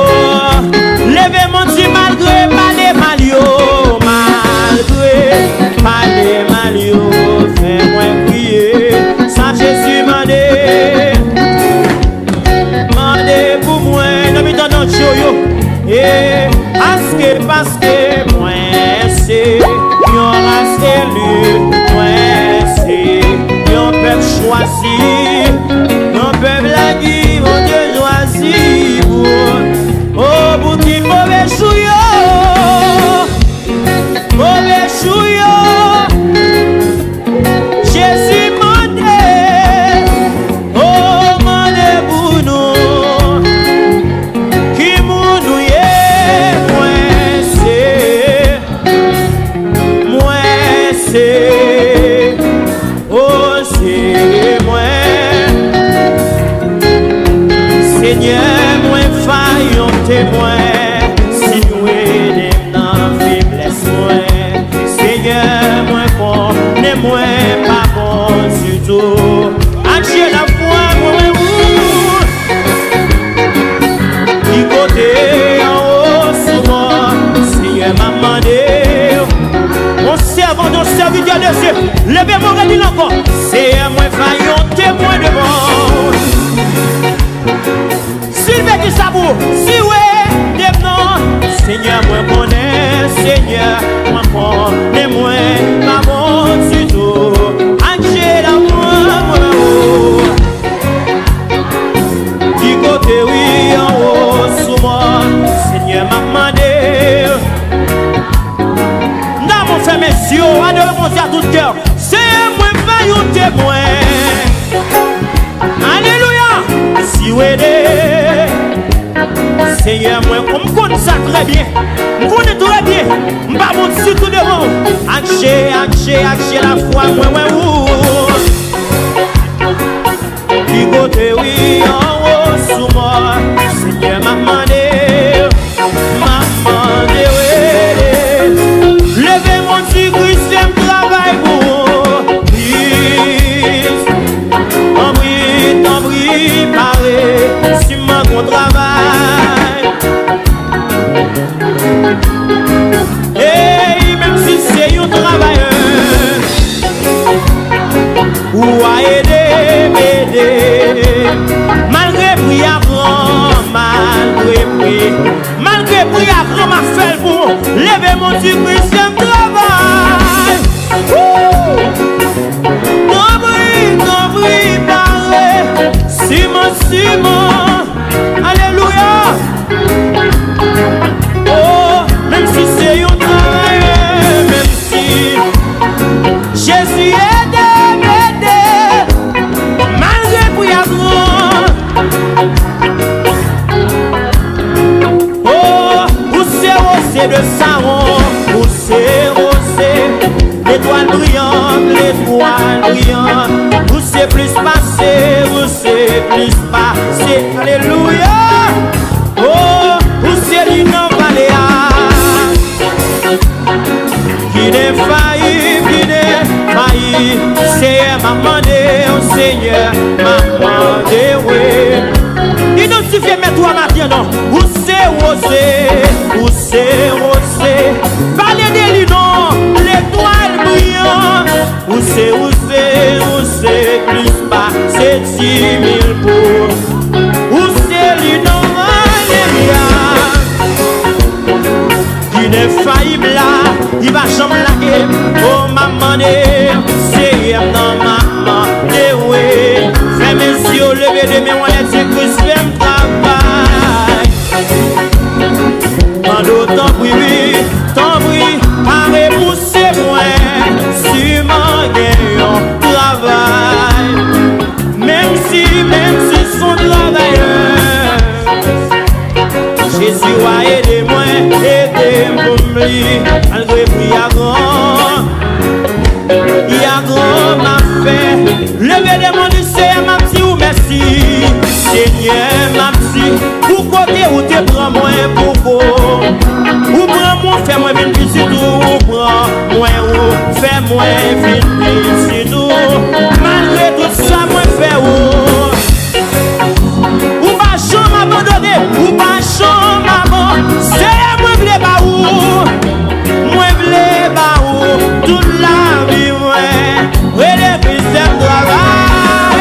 leve men w di, malgre pale mal yo, malgre pale mal yo fè mwen kriye, sa Jezi mande. Mande pou mwen nan mitan danje yo. E, paske, paske mwen se yon ras eli, mwen se yon pèp chwazi, yon pèp la ki Bondye chwazi pou, o, pou ki move jou yo, move jou yo, Jezi mande, o, mande pou nou, ki moun nou ye? Mwen se, mwen se, o, se mwen. Senyè, mwen va yon temwen, si w ede m nan feblès mwen. Senyè, mwen konnen mwen pa bon ditou. Ak je lafwa mwen wè ou. Ki kote anwo sou mòn, Senyè, m ap mande w. Yon sèvant, yon sèvitè de Dye, leve men w, redi l ankò. Senyè, mwen va yon temwen devan w. Si l vle di sa pou ou, si w ede m nan, Senyè, mwen konnen, Senyè, mwen konnen mwen pa bon ditou. Ak je lafwa mwen wè ou. Ki kote wi anwo sou mòn, Senyè, m ap mande. N a bon fèmen zye w, adore Bondye a tout kè w. Senyè, mwen va yon temwen. Alelouya! Si w ede, Senyè, mwen, m konn sa trè byen. M konnen trè byen. M pa bon ditou devan w. Ak je, ak je, ak je lafwa, mwen wè ou. Ki kote wi anwo sou mò, Senyè, m ap mande, m ap mande w ede. Leve men w, di Kris, fè m travay pou ou. Kris, tanpri, tanpri, pare, siman gon travay. Ey, menm si se yon travayè, ou a ede m ede. Malgre pri a gran, malgre pri, malgre pri a gran, m a fè l pou ou. Leve men w, di Kris, fè m travay. Woo! Tanpri, tanpri, pare. Siman, siman. Alelouya. Oh, menm si se yon travayè, menm si Jezi ede m ede, malgre pri a gran. Oh, ou se wose de Saron, ou se wose, letwal briyan, letwal briyan, ou se plis pase, ou se plis pase. Alelouya. Oh, ou se li nan vale a. Ki defayib, ki defayib. Senyè, m ap mande w, Senyè, m ap mande w. Idantifye mèt ou a maten an, non. Ou se wose, ou se wose. Pale de li, non. Letwal briyan. Ou se, ou se, ou se plis pase di mil pou. Ou se li nan vale a. Ki defayib la, li pa janm lage. Oh, m ap mande, Senyè m nan, m ap mande, wi. Fèmen zye w, leve de men w anlè, di Kris, fè m travay. Mande w tanpri, wi, tanpri, pare pou se mwen, siman gen yon travay. Menm si, menm si s on travayè, Jezi w a ede mwen, ede m pou m li, malgre pri a gran. Pri a gran m ap fè. Leve de men w, di Senyè, m ap di ou mèsi. Senyè, m ap di, pou kote ou te pran mwen pou ko. Ou pran mwen, fè mwen vin pitit ou, ou pran mwen, ou fè mwen vin pitit ou. Malgre tout sa mwen fè ou, ou pa janm abandone, ou pa janm aban-, Senyè, mwen vle ba ou, mwen vle ba ou tout lavi mwen. Rele Kris, fè m travay.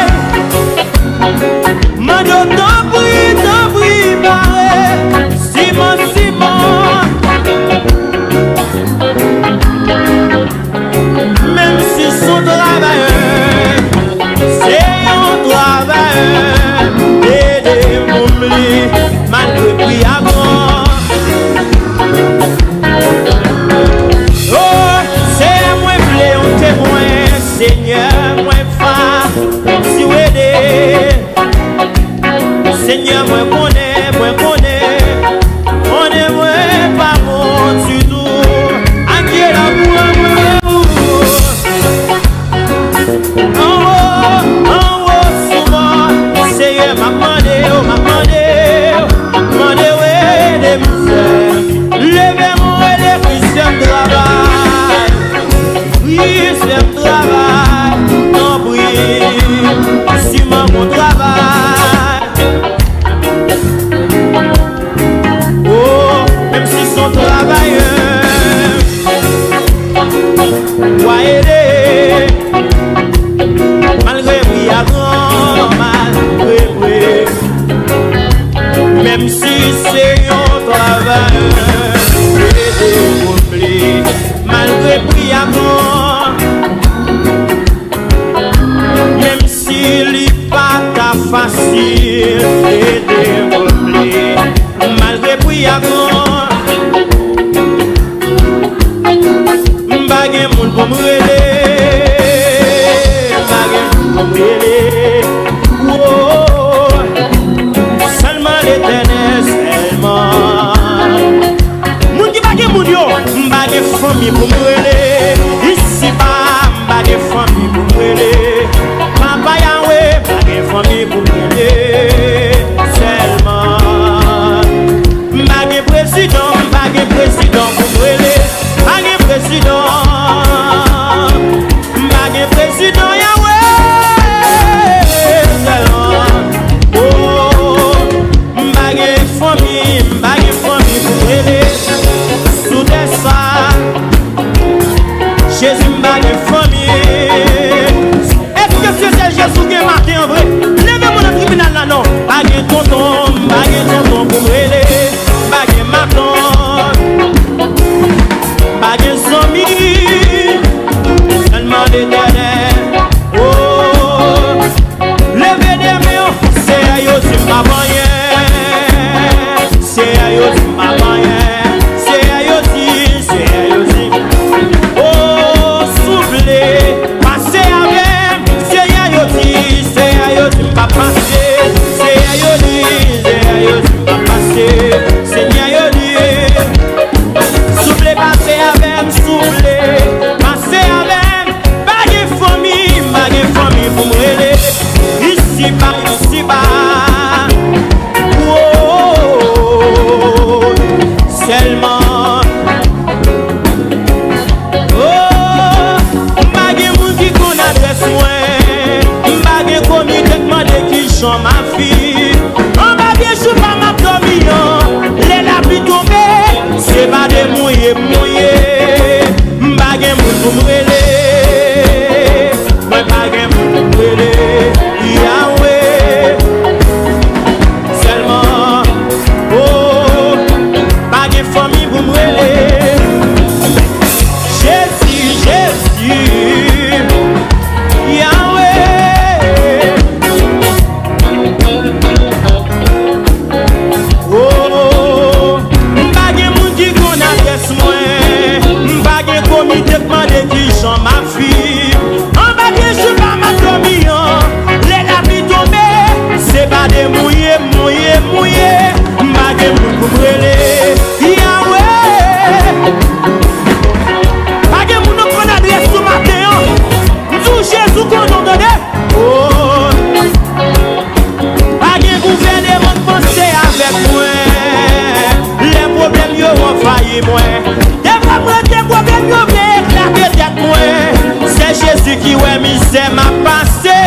Mande w tanpri, tanpri, pare. Siman, siman. Menm si s on travayè, se yon travayè, ede m pou m li, malgre pri a gran. Oh, Senyè, mwen vle yon temwen, Senyè, mwen va, si w ede. Senyè, mwen konnen, mwen konnen, konnen mwen pa bon ditou. Ak je lanmou an mwen wè ou. Anwo, anwo sou mò, Senyè, m ap mande w, m ap mande w, mande w ede m fè. Leve men w, rele Kris, fè m travay. Kris, fè m travay, tanpri, siman gon travay. Oh, menm si s on travayè, w a ede. Malgre pri a gran, malgre pri, menm si se yon travayè, ede konble. Malgre pri a gran, menm si li pa ta fasil, ede konble. Malgre pri a gran, m pa gen moun pou m rele, m pa gen moun pou m rele. Woy. Pou m rele, isipa, m pa gen fanmi pou m rele. Papa Yawe, m pa gen fanmi pou m rele. Sèlman, m pa gen prezidan, m pa gen prezidan pou m rele. M pa gen prezidan, m pa gen prezidan, Yawe. Sèlman, oh, m pa gen fanmi, m pa gen fanmi pou m rele. Sou tè sa, Jezi, m pa gen fanmi. Èske se sèl Jezi w gen maten an vre? Leve men w nan tribinal la non. Pa gen tonton, m pa gen tonton pou m rele. M pa gen matant, m pa gen zanmi. Sèlman Letènèl. Oh, leve de men w. Seyè, yo di m p ap anyen. Seyè, yo di m p ap anyen. Seyè, yo di, Seyè, yo di, oh, souple, pase avè m. Seyè, yo di, Seyè, yo di m p ap pase. Seyè, yo di, Seyè, yo di m p ap pase. Senyè, yo di, souple, pase avè m, souple, pase avè m. Pa gen fanmi, pa gen fanmi pou m rele. Isipa, isipa. Oh, sèlman. Oh, m pa gen moun ki konn adrès mwen. M pa gen komite k mande kijan m ap viv. Anba pye choupa m ap dòmi an. Lè lapli tonbe, se pa de mouye m mouye. M pa gen moun pou m rele. Mwen pa gen moun pou m rele. Yawe. Sèlman, oh, pa gen fanmi pou m rele. Jezi, Jezi, Yawe. Oh, m pa gen moun ki konn adrès mwen. M pa gen komite k mande kijan m ap viv. Anba pye choupa m ap dòmi an. Lè lapli tonbe, se pa de mouye, mouye, mouye. M pa gen moun pou m rele. Yawe. Pa gen moun nan konn adrès sou maten an. M di w Jezi konnen w tande. Oh. Pa gen gouvèneman k panse avèk mwen. Lè pwoblèm yo anvayi mwen, defwa m rete pwoblèm yo vle eklate tèt mwen. Se Jezi ki wè mizè m ap pase.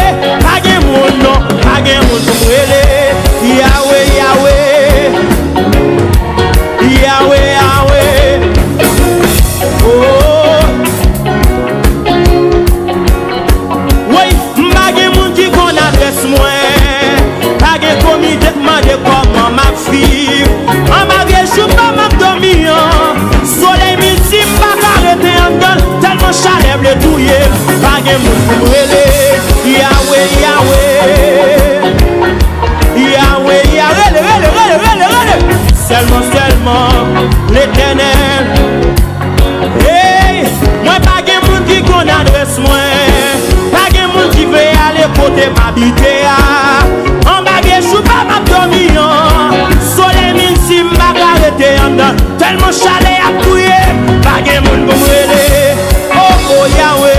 Pa gen moun non, pa gen moun pou m rele. Yawe, Yawe. Yawe, Yawe. Oh. Woy, m pa gen moun ki konn adrès mwen. Pa gen komite k mande kòman m ap viv. Anba vye choupa m ap dòmi an. Solèy midi m pa ka rete anndan l. Tèlman chalè vle touye m. Pa gen moun pou m rele. Yawe, Yawe. Yawe, Yawe, rele, rele, rele, rele, rele. Sèlman, sèlman, Letènèl. Hey, mwen pa gen moun ki konn adrès mwen. Pa gen moun ki vle ale kote m abite a. Anba vye choupa m ap dòmi an. Solèy midi m pa ka rete anndan. Tèlman chalè ap touye m. Pa gen moun pou m rele. Oh, oh, Yawe.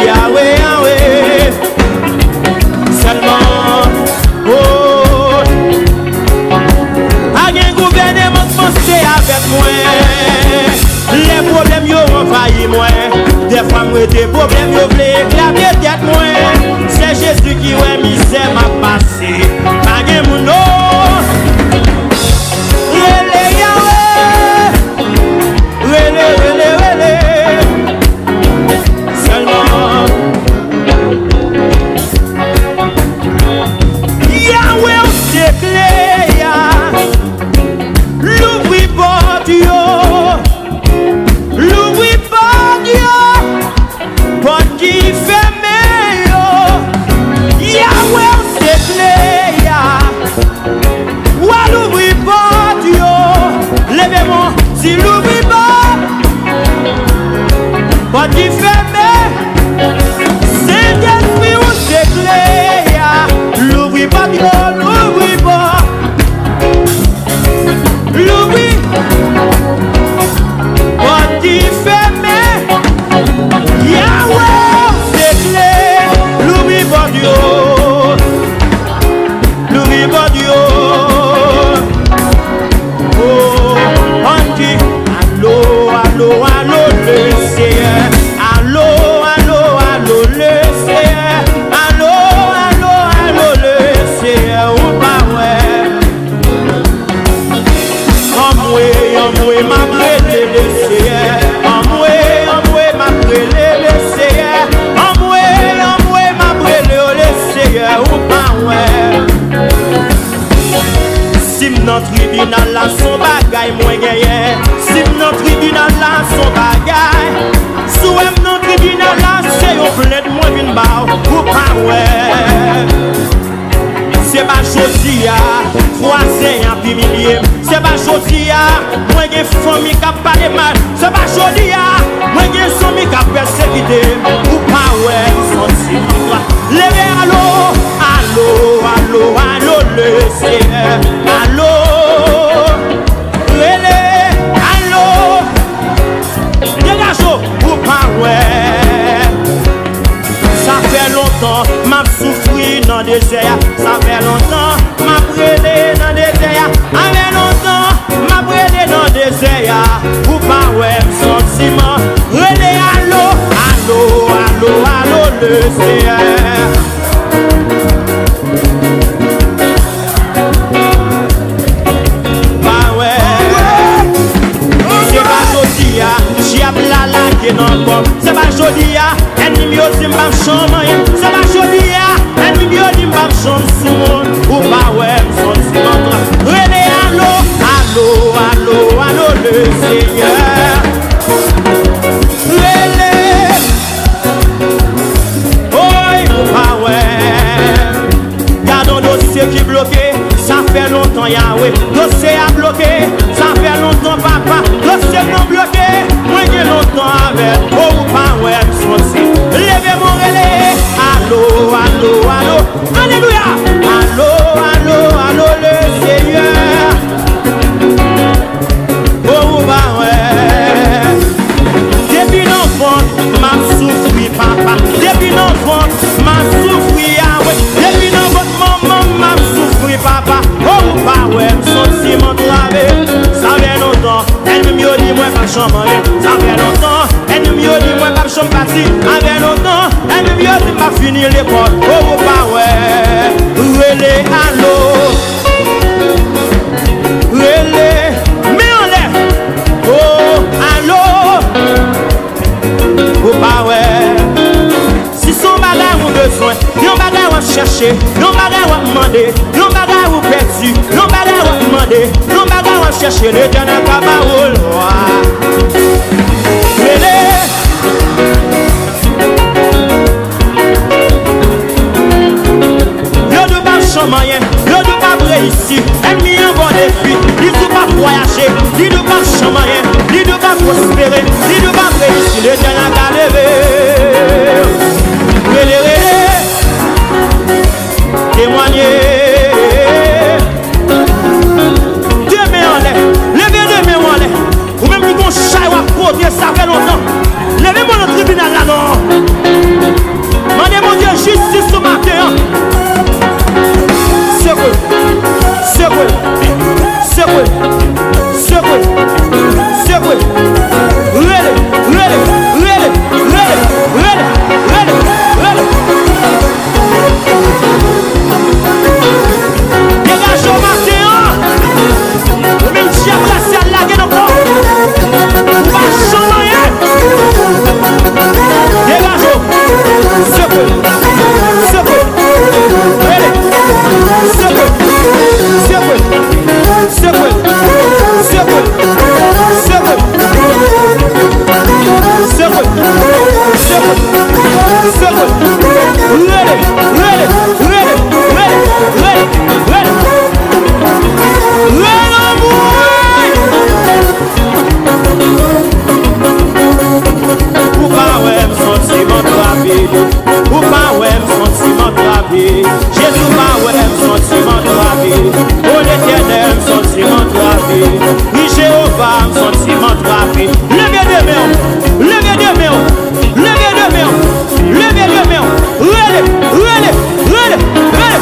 Yawe, Yawe. Sèlman, oh, pa gen gouvèneman k panse avèk mwen. Lè pwoblèm yo anvayi mwen, defwa m rete pwoblèm yo vle eklate tèt mwen. Se Jezi ki wè mizè m ap pase. Pa gen moun non. Rele Nan tribinal la, s on bagay mwen genyen. Si m nan tribinal la, s on bagay. Si w wè m nan tribinal la, se yon plent mwen vin ba w. Ou pa wè. Se pa jodi a, vwazen ap imilye m. Se pa jodi a, mwen gen fanmi k ap pale mal. Se pa jodi a, mwen gen zanmi k ap pèsekite m. Ou pa wè m santi m antre. Leve alo, alo, alo, alo, le Seyè. Alo, rele, alo. Degaje w, ou pa wè. Sa fè lontan m ap soufri nan dezè a. Sa fè lontan m ap rele nan dezè a. Sa fè lontan m ap rele nan dezè a. Ou pa wè m santi m an. Rele alo, alo, alo, alo, le Seyè. Pa wè. Se pa jodi a, dyab la lage nan kò m. Se pa jodi a, ènmi m yo di m p ap janm anyen. Se pa jodi a, ènmi m yo di m p ap janm sou moun. Ou pa wè m santi m antre. Rele alo, alo, alo, alo, le Seyè. Rele. Oy, ou pa wè. Gade yon dosye ki bloke, sa fè lontan, Yawe. Dosye a bloke, sa fè lontan, papa. Dosye m nan bloke, mwen gen lontan avè l. O, ou pa wè m santi. Leve men w rele. Alo, alo, alo. Alelouya. Alo, alo, alo, le Seyè. O, ou pa wè. Depi nan vant, m ap soufri, papa. Depi nan vant, m ap soufri, Yawe. Depi nan vant manman m, m ap soufri, papa. O, ou pa wè, m santi m antrave. Sa fè lontan, ènmi m yo di mwen p ap janm anyen. Sa fè lontan, ènmi m yo di mwen p ap janm pati. Sa fè lontan, ènmi m yo di m p ap fini lekòl. O, ou pa wè. Rele alo. Rele, men anlè. O, alo. Ou pa wè. Si se yon bagay ou bezwen, yon bagay w ap chèche, yon bagay w ap mande, yon bagay ou pèdi, yon bagay w ap mande, yon bagay w ap chèche, Letènèl ka ba ou l. Rele. Yo di w p ap janm anyen, yo di w p ap reyisi. Ènmi an ba w defi, li di w p ap vwayaje, li di w p ap janm anyen, li di w p ap pwospere, li di w p ap reyisi. Letènèl ka leve. Rele, rele. Temwanye. De men anlè. Leve de men w anlè. Ou menm ki gon chay w ap pote, sa fè lontan. Leve men w nan tribinal la non. Mande Bondye jistis sou maten an. Sekwe. Sekwe. Sekwe. Sekwe. Sekwe. Rele. Rele. Rele. Degaje w maten an. Ou menm dyab la, syèl lage nan kò w. Ou pa janm anyen. Degaje w. Sekwe. Sekwe. Rele. Sekwe. Sekwe. Sekwe. Sekwe. Sekwe. Sekwe. Sekwe. Sekwe. Rele. Rele. Rele. Rele. Rele. Rele. Rele anmwe. Ou pa wè m santi m antrave. Ou pa wè m santi m antrave. Jezi, ou pa wè m santi m antrave. O Letènèl, m santi m antrave. Wi, Jewova, m santi m antrave. Leve de men w. Leve de men w. Leve de men w. Leve de men w. Rele, rele, rele, rele.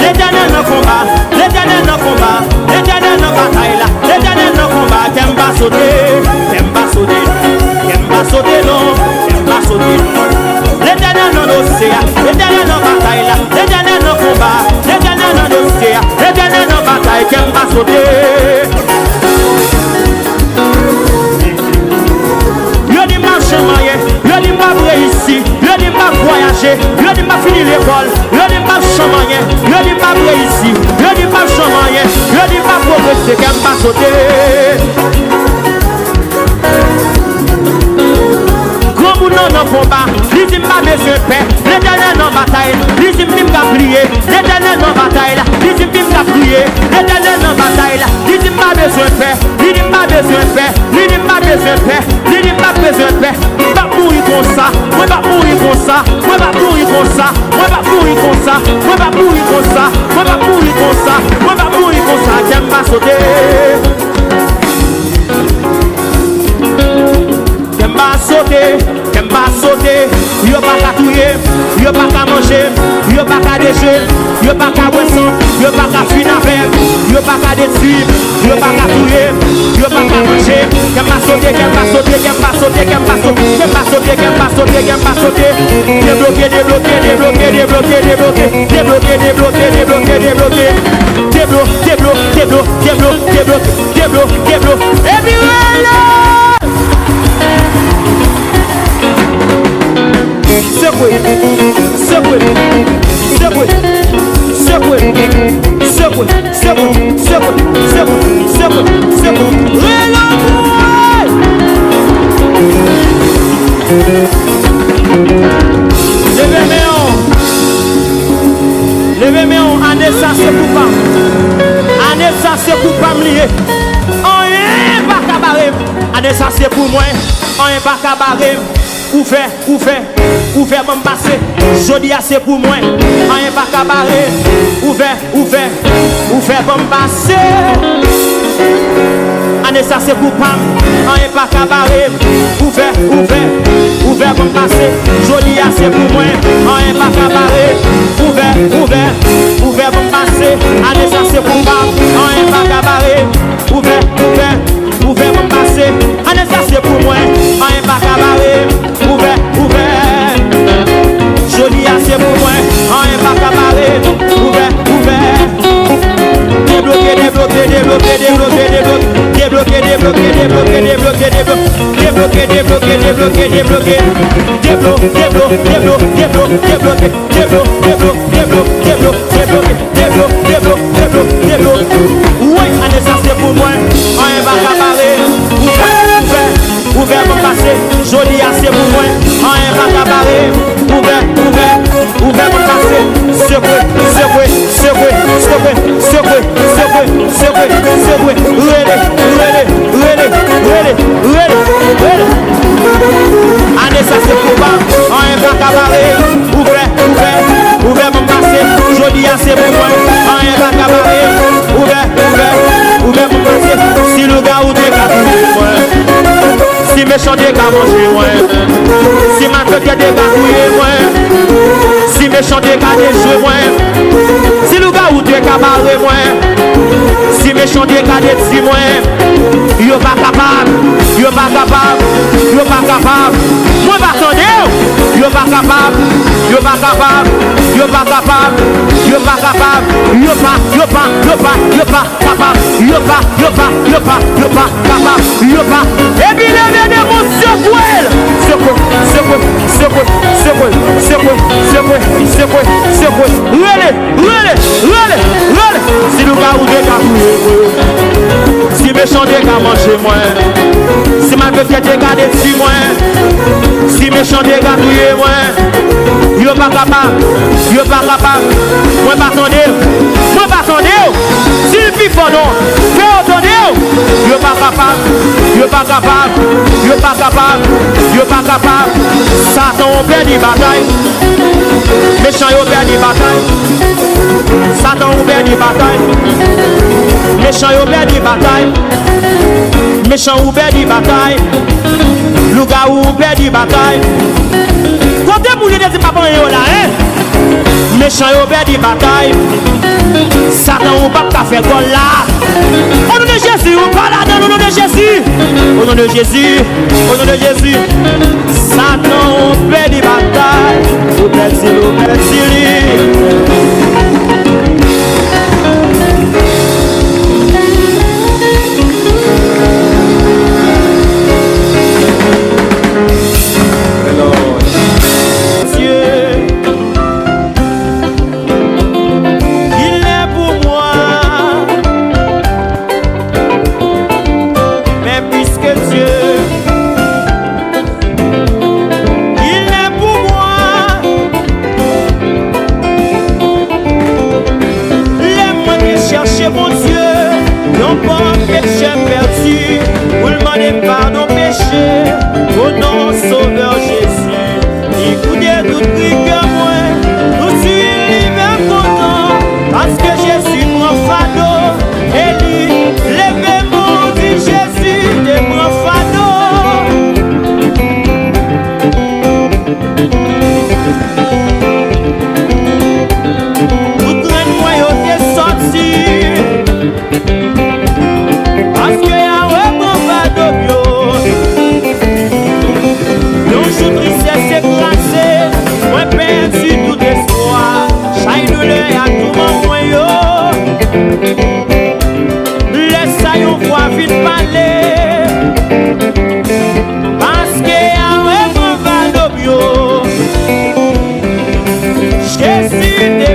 Letènèl nan konba, Letènèl nan konba, Letènèl nan batay la, Letènèl nan konba, kè m pa sote, kè m pa sote, kè m pa sote non, kè m pa sote non. Letènèl nan dosye a, Letènèl nan batay la, Letènèl nan Yo di m p ap fini lekòl. Yo di m p ap janm anyen. Yo di m p ap reyisi. Yo di m p ap janm anyen. Yo di m p ap pwogrese. Kè m pa sote. Granmoun nan nan konba. Li di m pa bezwen pè. Letènèl nan batay. Li di m vin m ka priye. Letènèl nan batay la. Li di m vin m ka priye. Letènèl nan batay la. Li di m pa bezwen pè. Li di m pa bezwen pè. Li di m pa bezwen pè. Li di m p ap bezwen pè. M p ap mouri konsa. Mwen p ap mouri konsa. Mwen p ap mouri konsa. Mwen p ap mouri konsa. Mwen p ap mouri konsa. Mwen p ap mouri konsa. Mwen p ap mouri konsa. Kè m pa sote. Kè m pa sote. Kè m pa sote. Yo pa ka touye m. Yo pa ka manje m. Yo pa ka dechwe m. Yo pa ka bwè san m. Yo pa ka fin avè m. Yo pa ka detwi m. Yo pa ka touye m. Yo pa ka manje m. Kè m pa sote, kè m pa sote, kè m pa sote, kè m pa sote, kè m pa sote, kè m pa sote, kè m pa sote. Debloke, debloke, debloke, debloke, debloke. Debloke, debloke, debloke, debloke. Deblo, deblo, deblo, deblo, debloke, deblo, deblo. Epi rele! Sekwe, sekwe, sekwe, sekwe, sekwe, sekwe, sekwe, sekwe, sekwe, sekwe. Rele mwen! Leve men w. Leve men w. Ane sa se pou pa m. Ane sa se pou pa m li ye. Anyen pa ka bare m. Ane sa se pou mwen. Anyen pa ka bare m. Ouvè, ouvè, ouvè ban m pase. Jodi a se pou mwen. Anyen pa ka bare. Ouvè, ouvè, ouvè ban m pase. Ane sa se pou pa m. Anyen pa ka bare m. Ouvè, ouvè, ouvè ban m pase. Jodi a se pou mwen. Anyen pa ka bare. Ouvè, ouvè, ouvè ban m pase. Ane sa se pou pa m. Anyen pa ka bare. Ouvè, ouvè, ouvè ban m pase. Ane sa se pou mwen. Anyen pa ka bare. Ouvè, ouvè. Jodi a se pou mwen. Anyen pa ka bare. Ouvè, ouvè. Debloke, debloke, debloke, debloke, debloke. Debloke, debloke, debloke, debloke, debloke. Debloke, debloke, debloke, debloke. Deblo, deblo, deblo, deblo, debloke. Deblo, deblo, deblo, deblo, debloke. Deblo, deblo, deblo, deblo. Woy, ane sa se pou mwen. Anyen pa ka bare. Ouvè, ouvè, ouvè ban m pase. Jodi a se pou mwen. Anyen pa ka bare. Ouvè, ouvè, ouvè ban m pase. Sekwe, sekwe, sekwe, sekwe, sekwe, sekwe, sekwe, sekwe. Rele, rele, rele, rele, rele, rele. Ane sa se pou pa m. Anyen pa ka bare. Ouvè, ouvè, ouvè ban m pase. Jodi a se pou mwen. Anyen pa ka bare. Ouvè, ouvè, ouvè ban m pase. Si lougawou te ka touye mwen, si mechan te ka manje mwen, si malfektè te ka touye mwen, si mechan te ka dechwe mwen, si lougawou te ka bare mwen, si mechan te ka detwi mwen, yo pa kapab, yo pa kapab, yo pa kapab. Mwen pa tande w. Yo pa kapab, yo pa kapab, yo pa kapab, yo pa kapab, yo pa, yo pa, yo pa, yo pa kapab, yo pa, yo pa, yo pa, yo pa kapab, yo pa. Epi leve de moun sekwe l. Sekwe, sekwe, sekwe, sekwe, sekwe, sekwe, sekwe, sekwe. Rele, rele, rele, rele. Si lougawou te ka touye mwen, si mechan te ka manje mwen, si malfektè te ka detwi mwen, si mechan te ka touye mwen, yo pa kapab, yo pa kapab. Mwen pa tande w, mwen pa tande w. Si l pi fò non, fè yo tande w. Yo pa kapab, yo pa kapab, yo pa kapab, yo pa kapab. Satan, ou pèdi batay. Mechan yo pèdi batay. Satan, ou pèdi batay. Mechan yo pèdi batay. Mechan, ou pèdi batay. Lougawou, ou pèdi batay. Kote moun yo te di m pa pran yo la, en? Mechan yo pèdi batay. Satan, ou p ap ka fè gòl la. O non de Jezi, ou pa ladan, o non de Jezi. O non de Jezi, o non de Jezi. Satan, ou pèdi batay. Ou pèdi, ou pèdi li. Hello. Dye.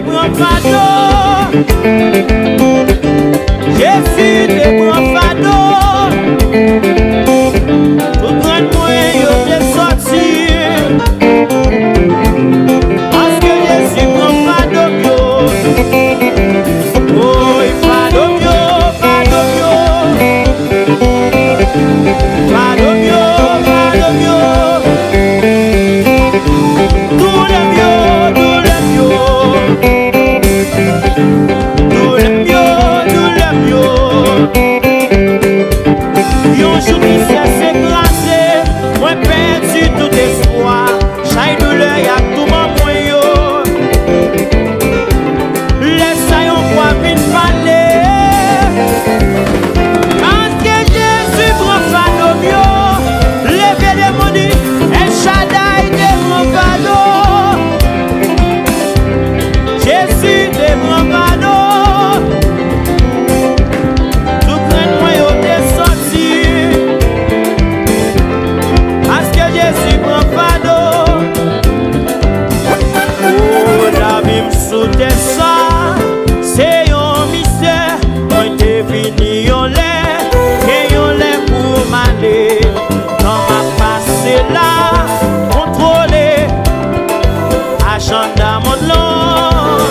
Pran fado. Jezi te pran fado. Tout grenn mwen yo te sòti. Paske Jezi pran fado m yo. Oy, fado m yo, fado m yo. Fado m yo, fado m yo. Doulè m yo, doulè m yo. Doulè m yo, doulè m yo. Yon jou trisyès kraze, mwen pèdi tout espwa. Chay doulè y ap touman mwen yo. Lè sa yon vwa vin pale. Paske Jezi pran fado m yo. Leve de moun di, El Shaddai te pran fado. Jezi te pran fado. Tout grenn mwen yo te sòti. Paske Jezi pran fado. O, lavi m sou tè sa, se yon mistè. Mwen te vini yon lè, gen yon lè pou m ale. Tan m ap pase la, kontwole ajanda mond lan.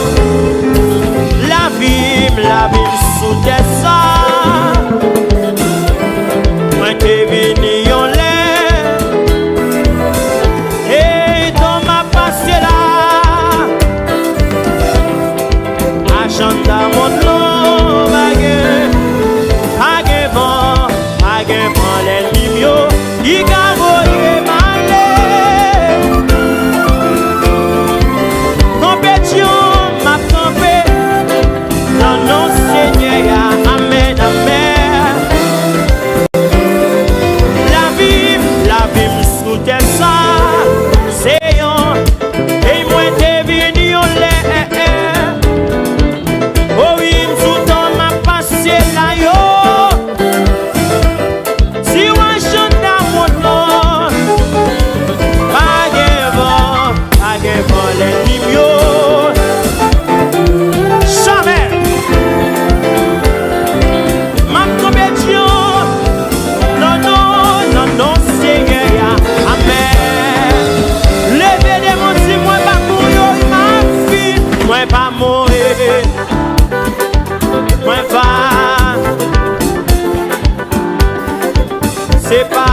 Lavi m, lavi m sou tè sa. Mwen te vini yon lè. Hey, tan m ap pase la. Ajanda mond lan pa gen, pa gen van, pa gen van lènmi m yo ki ka voye m ale. Konpetyon m ap kanpe nan non Senyè a. Amèn, amèn. Lavi m, lavi m sou tè sa, se yon, e mwen te vini yon lè. O wi, m sou tan m ap pase la yo. Si w ajanda mond lan, pa gen van, pa gen van lènmi m yo. Jamè. M ap kanpe dyanm. Non, non, non, non, Senyè a. Amèn. Leve de moun, di, mwen pa mouri, wi, m ap viv. Mwen pa mouri. Mwen pa. Se pa.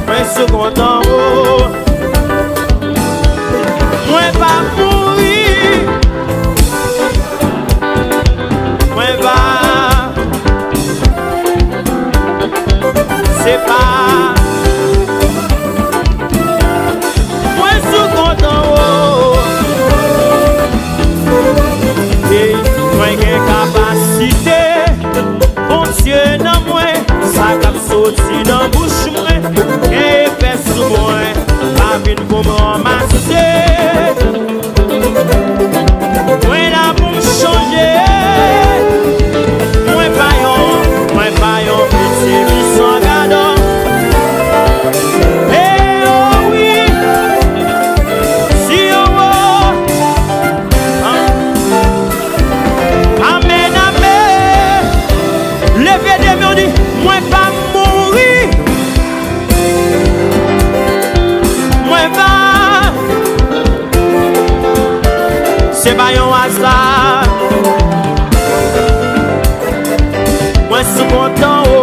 Mwen sou kontan, o. Mwen pa mouri. Mwen pa. Se pa. Mwen sou kontan, o. Ey, mwen gen kapasite. Bondye nan mwen, sa k ap soti nan bouch mwen, gen efè sou mwen, pa vin pou m ranmase. Mwen la pou m chanje. Mwen pa yon, mwen pa yon piti misangadan. E o wi, si yo wo. Amèn, amèn. Leve de men, di, mwen pa mouri. Mwen pa. Se pa yon aza. Mwen sou kontan, o.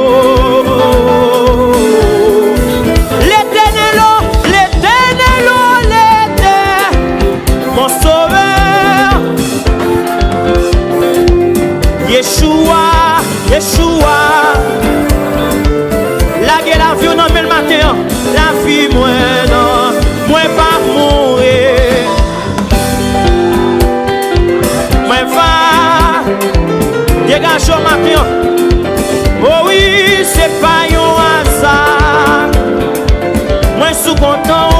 Letènèl, o, Letènèl, o, Letè-, mon Sovè. Yeshua, Yeshua. Lage lavi w nan men l maten an. Lavi mwen nan, mwen pa mouri. Mwen va degaje w maten an. O wi, se pa yon aza. Mwen sou kontan, o.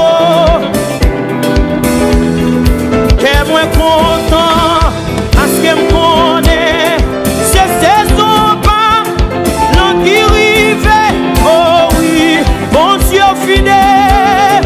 Kè mwen kontan, paske m konnen se sezon pa lan ki rive. O wi, Bondye fidèl.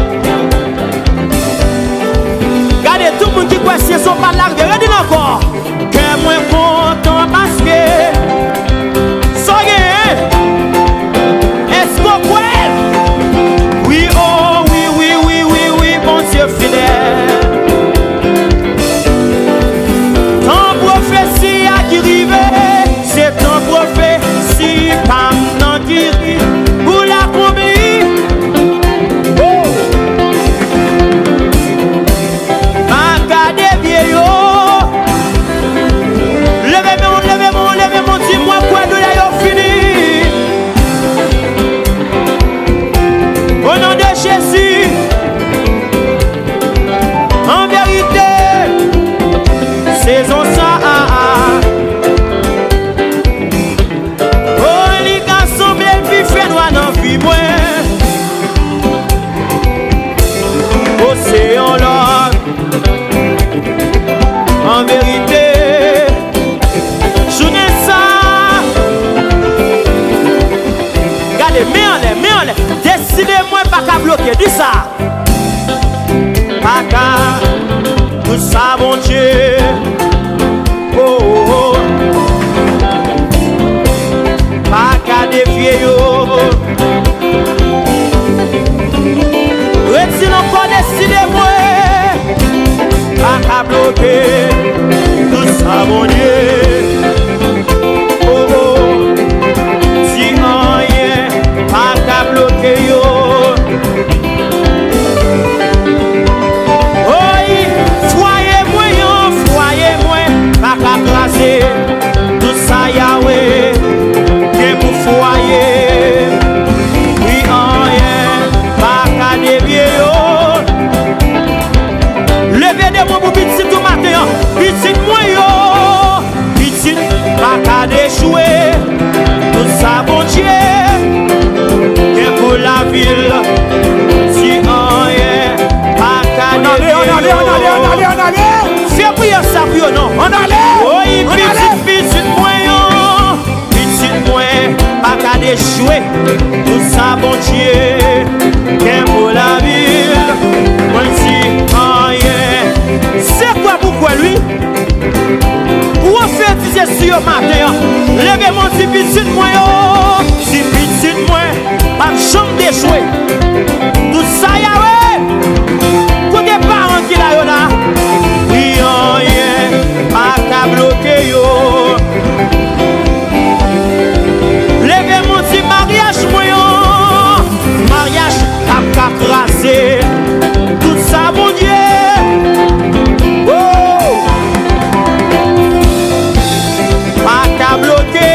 Di sa. Pa ka, tout sa Bondye. Oh, oh, oh. Pa ka devye yo. Redi l ankò, deside mwen. Pa ka bloke tout sa Bondye. Oh, oh. Si anyen pa ka bloke yo. Oy, fwaye mwen an, fwaye mwen pa ka kraze. Tout sa Yawe gen pou fwaye. Wi, anyen pa ka devye yo. Leve de men pou pitit ou maten an. Pitit mwen yo. Pitit pa ka dechwe. Tout sa Bondye gen pou lavi l. Si anyen pa ka devye yo. Fè priyè sa pou yo non. Ann ale. Oy, pitit, pitit mwen yo. Pitit mwen pa ka dechwe. Tout sa Bondye gen pou lavi l. Mwen di anyen. Se kwè pou kwè l wi. Pwofetize sou yo maten an. Leve men w, di pitit mwen yo. Di pitit mwen p ap janm dechwe. Tout sa Yawe. Kote paran ki la yo la. Wi, anyen pa ka bloke yo. Leve men w, di maryaj mwen an. Maryaj p ap ka kraze. Tout sa Bondye. Oh! Pa ka bloke.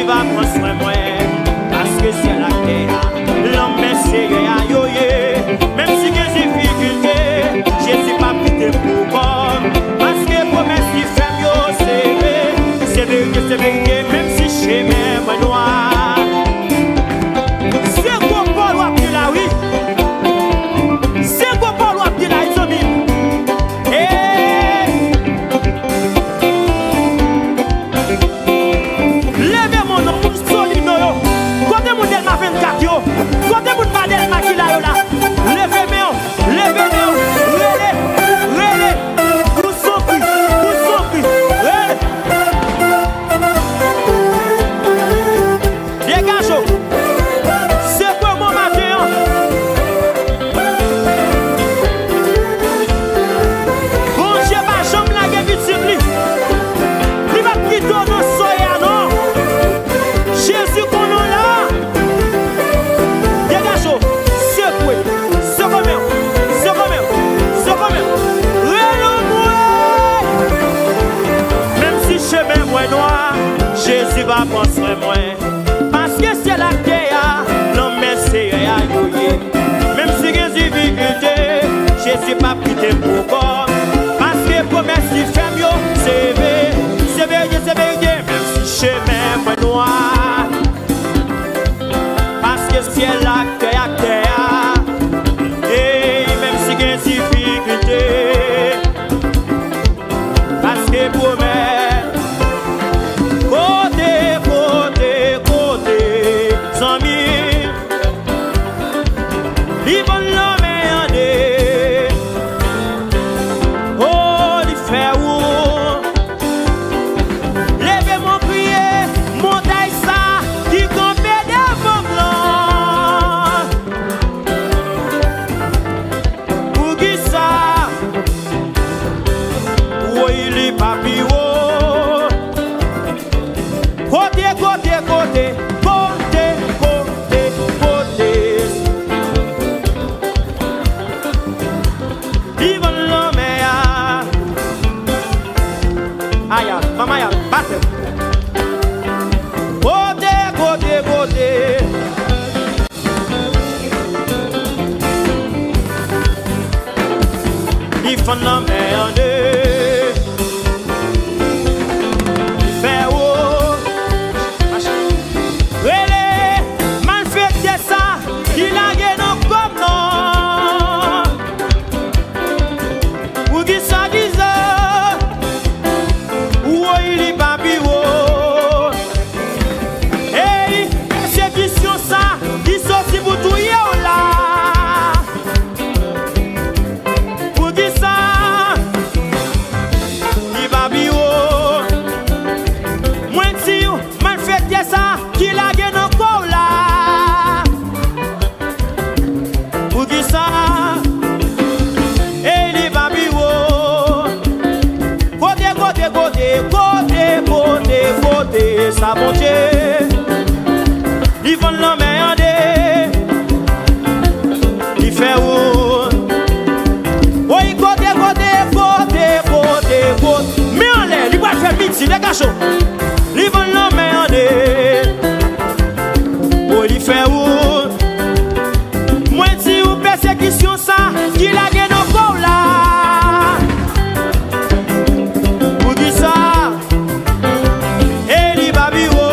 Va pran swen mwen, paske syèl ak tè a, lanmè Seyè a yo ye. Menm si gen difikilte, Jezi p ap kite m pou kò m, paske pwomès li fè m yo se vre, se verite, se verite, menm si chemen mwen nwa. Se gwo pawòl w ap di la, wi. Se gwo pawòl w ap di la, wi, zanmi. Hey! Leve men w non, moun Solino yo. Kote moun Dèlma vennkat yo? Kote moun pa Dèlma ki la yo la? Leve men w, leve men w. Rele, rele. Pouse yon kri, pouse yon kri. Rele. Degaje w. Sekwe mwen maten an. Bondye pa janm lage pitit li. Li p ap kite w nan sa w ye a non. Jezi konnen w la. Degaje w. Sekwe. Sekwe men w. Sekwe men w. Sekwe men w. Rele mwen. Menm si chemen mwen nwa, Jezi va pran swen mwen. Paske syèl ak tè a, lanmè Seyè a yo ye. Menm si gen difikilte, Jezi p ap kite m pou kò m. Paske pwomès li fè m yo, se vre, se verite, se verite. Menm si chemen mwen nwa, paske syèl ak tè ak tè a, ey, menm si gen difikilte, paske pwomès. Kote, kote, kote, zanmi. Li vann lanmè an de. Oh, li fè wout. Leve men w, kriye, montay sa ki kanpe devan m lan. Poukisa? Woy, li pa pi wo. Kote, kote, kote, kote, kote, kote. Li vann lanmè a. Aya, manman ya, batè. Kote, kote, kote. Li fann lanmè an de. Li fè wo. Rele malfektè sa ki lage nan kò m nan. Poukisa, kisa? Woy, li pa pi wo. Ey, pèsekisyon sa ki soti pou touye w la. Poukisa? Li pa pi wo. Mwen di w, malfektè sa ki lage nan kò w la. Poukisa? Ey, li pa pi wo. Kote, kote, kote, kote, kote, kote sa Bondye? Li fann lanmè an de. Li fè wout. Woy, kote, kote, kote, kote, kote. Men anlè, li pral fè midi, degaje w. Li fann lanmè an de. Woy, li fè wout. Mwen di w pèsekisyon sa ki lage nan kò w la. Poukisa? Ey, li pa pi wo.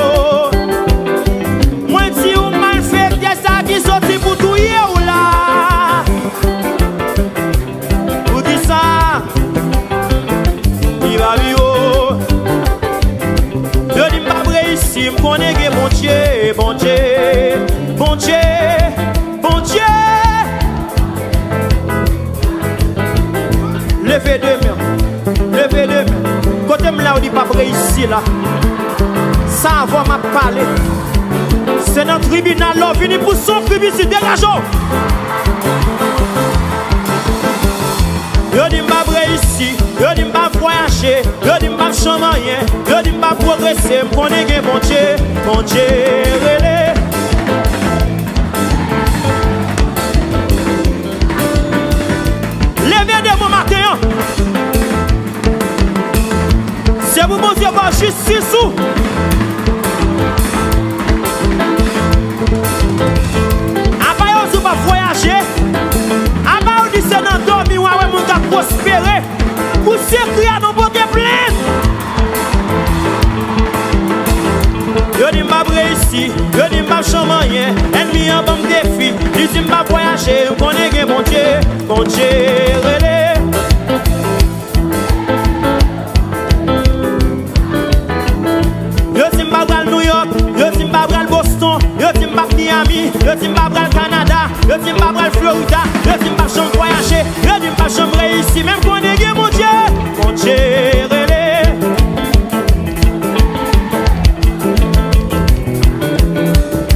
Mwen di w malfektè sa ki soti pou touye w la. Poukisa? Li pa pi wo. Yo di m p ap reyisi, m konnen gen Bondye, Bondye, Bondye, Bondye. Leve de men, leve de men. Kote m la, yo di p ap reyisi la. Sa avè w m ap pale. Se nan tribinal la w vini pou son kribisit, degaje w. Yo di m p ap reyisi, yo di m p ap vwayaje, yo di m p ap janm anyen, yo di m p ap pwogrese, m konnen gen Bondye, Bondye rele. Leve demen maten an. Se pou Bondye ba w jistis ou. Si yo di m p ap janm anyen, ènmi an ban m defi. Li di m p ap vwayaje, m konnen gen Bondye, Bondye rele. Yo di m pa pral New York, yo di m pa pral Boston, yo di m pa Miami, yo di m pa pral Canada, yo di m pa pral Florida, yo di m pa janm vwayaje, yo di m pa janm reyisi, men m konnen gen Bondye, Bondye rele.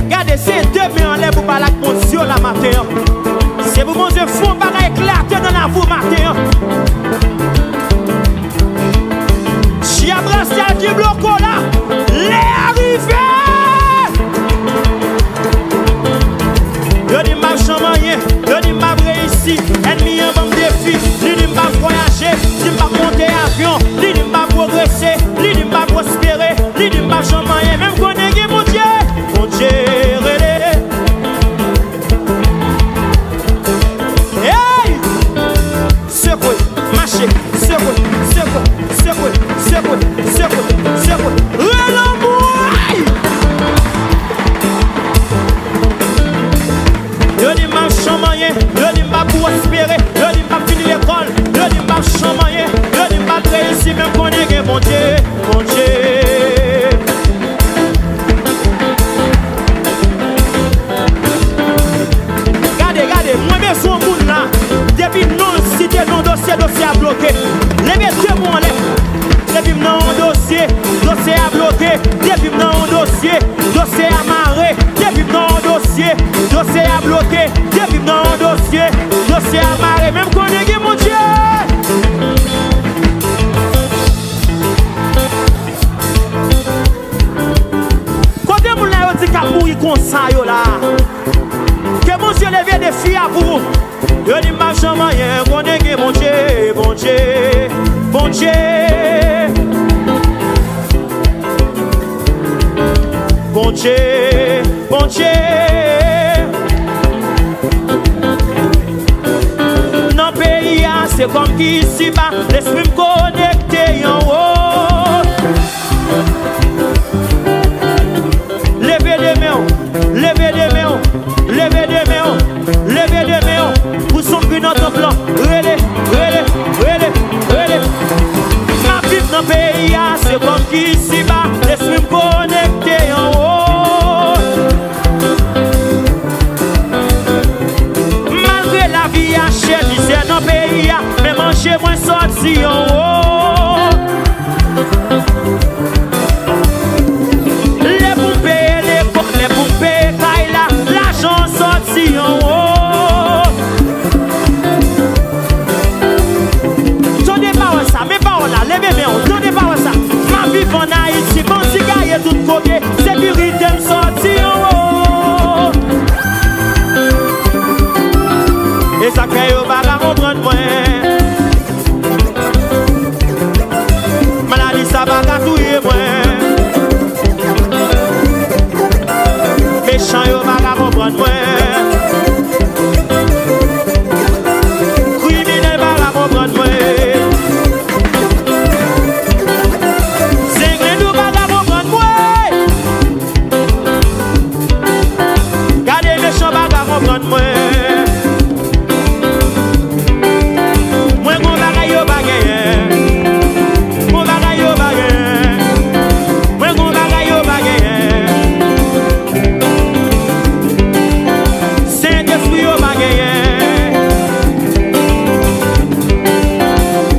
Gade, se de men anlè pou pale ak Bondye la maten an. Se pou Bondye fè yon bagay eklate nan lavi w maten an. Dyab rasyal ki bloke w la, lè a rive! Yo di m p ap janm anyen, yo di m p ap reyisi, ènmi an ban m defi, li di m p ap vwayaje, di m p ap monte avyon, li di m p ap pwogrese, li di m p ap pwospere, li di m p ap janm anyen, men m konnen gen Bondye, Bondye rele. Hey! Sekwe, mache, sekwe, sekwe, sekwe, sekwe, sekwe, sekwe. Rele anmwey! Yo di m ap janm anyen, yo di m p ap pwospere, yo di m p ap fini lekòl, yo di m p ap janm anyen, yo di m p ap reyisi, men m konnen gen Bondye, Bondye. Gade, gade, mwen bezwen yon moun la. Depi non l site non dosye, dosye a bloke. Leve de men w anlè. Depi m nan yon dosye, dosye a bloke. Depi m nan yon dosye, dosye a mare. Depi m nan yon dosye, dosye a bloke. Depi m nan yon dosye, dosye a mare. Men m konnen gen Bondye. Kote moun la yo di k ap mouri konsa yo la? Ke Bondye leve defi a pou ou. Yo di m p ap janm anyen, konnen gen Bondye, Bondye, Bondye. Bondye, Bondye. Nan peyi a, se kòm ki isiba, lespri m konekte anwo. Leve de men w, leve de men w, leve de men w, leve de men w. Pou son kri nan tanp lan, rele, rele, rele, rele. M ap viv nan peyi a, se kòm ki isiba, lespri m konekte anwo. Malgre lavi a chè, mizè nan peyi a, men manje mwen sòti anwo. Lè pou m peye lekòl, lè pou m peye kay la, lajan sòti anwo. Tande pawòl sa, men pawòl la, leve men w, tande pawòl sa. M ap viv ann Ayiti, bandi gaye tout kote, sekirite m sòti anwo. E sa k fè yo pa ka konprann mwen. Maladi sa pa ka touye mwen. Mechan yo pa ka konprann mwen. Kriminèl pa ka konprann mwen. Zenglen yo pa ka konprann mwen. Gade mechan pa ka konprann mwen. Mwen gon bagay yo pa genyen. Gon bagay yo pa genyen. Mwen gon bagay yo pa genyen. Sentespri yo pa genyen.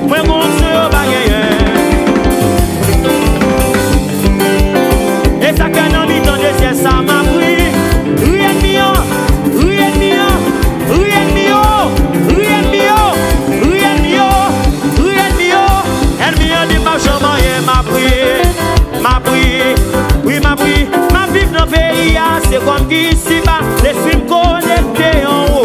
Mwen gon onksyon yo pa genyen. E sa k fè nan mitan dezyè sa, m ap ri. Ri ènmi an, ri ènmi an, ri ènmi yo, ri ènmi yo, ri ènmi yo, ri ènmi yo. Ènmi an di m p ap janm anyen, m ap ri, m ap ri, wi, m ap ri. M ap viv nan peyi a, se kòm ki isiba, lespri m konekte anwo.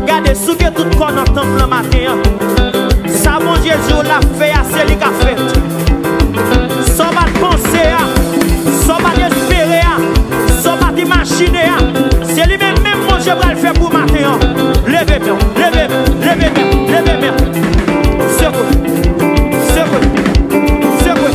Gade, si w gen tout kò w nan tanp lan maten an, sa Bondye di w l ap fè a, se li k ap fèt. Sa w pa t panse a, sa w pa t espere a, sa w pa t imajine a, se li menm menm Bondye pral fè pou w maten an. Leve men w, leve men w, leve men w, leve men w. Sekwe, sekwe, sekwe,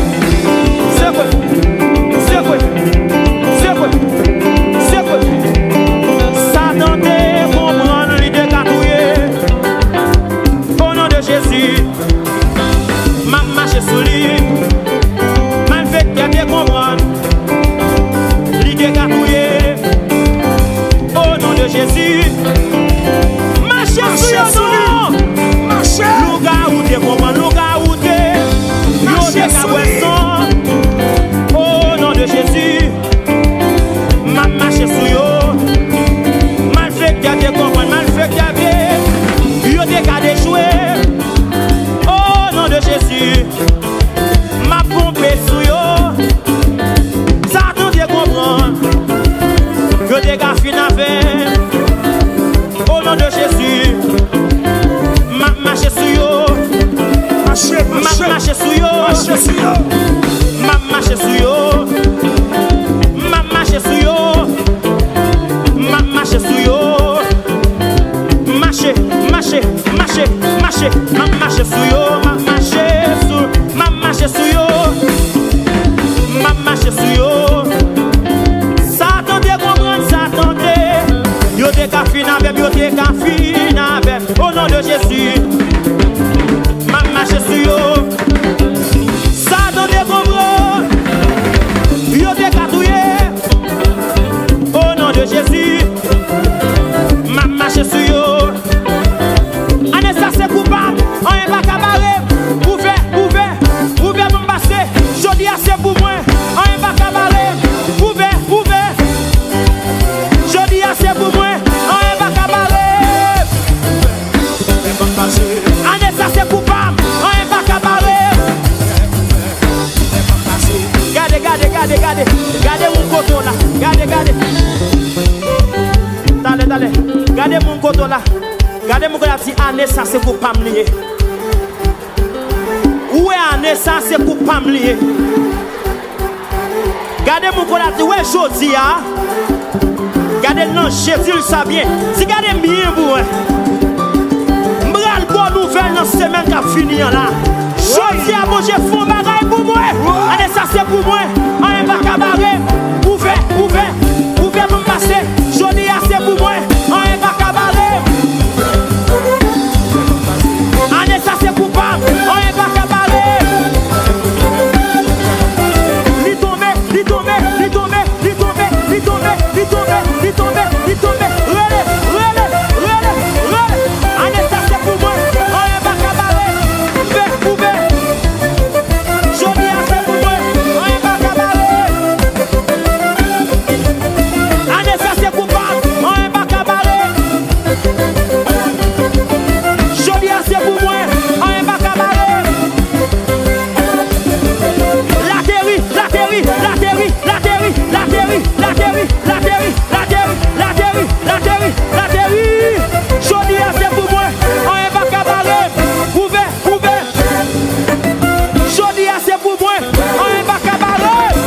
M ap mache sou yo. M ap mache sou yo. M ap mache sou yo. Mache, mache, mache, mache. M ap mache sou yo. M ap mache sou, m ap mache sou yo. M ap mache sou yo. Satan te konprann, Satan te. Yo te ka fin avè m, yo te ka fin avè m. O non de Jezi, m ap mache sou yo. Satan te konprann, yo te ka touye. O non de Jezi, m ap mache sou yo. Ane sa se kou pa m, anyen pa ka bare m. Ouvè, ouvè, ouvè pou m pase. Jodi a se pou mwen, anyen pa ka bare m. Ouvè, ouvè. Jodi a se pou mwen, anyen pa ka bare m. Ane sa se kou pa m, anyen pa ka bare m. Gade, gade, gade, gade. Gade moun kote w la. Gade, gade. Talè, talè. Gade moun kote w la. Gade moun kote w la, di ane sa se kou pa m li ye. Ou wè ane sa se kou pa m li ye. Gade moun kote w la, di, wè jodi a. Gade l nan je, di l sa byen. Di gade m byen pou wè. M pral ba w nouvèl nan semèn k ap vini an la. Jodi a Bondye fè yon bagay pou mwen. Ane sa se pou mwen. Anyen pa ka bare m. Ouvè, ouvè, ouvè pou m pase. Jodi a se pou mwen. Anyen pa ka bare m. Ane sa se kou pa m. Anyen pa ka bare m. Li tonbe, li tonbe, li tonbe, li tonbe, li tonbe, li tonbe, li tonbe, li tonbe. Rele, rele, rele, rele. Ane sa se pou mwen. Anyen pa ka bare m. Ouvè, ouvè. Jodi a se pou mwen. Anyen pa ka bare m. Ane sa se kou pa m. Anyen pa ka bare m. Jodi a se pou mwen, anyen pa ka bare m. Lateri, lateri, lateri, lateri. Jodi a se pou mwen, anyen pa ka bare m. Ouvè, ouvè. Jodi a se pou mwen, anyen pa ka bare m.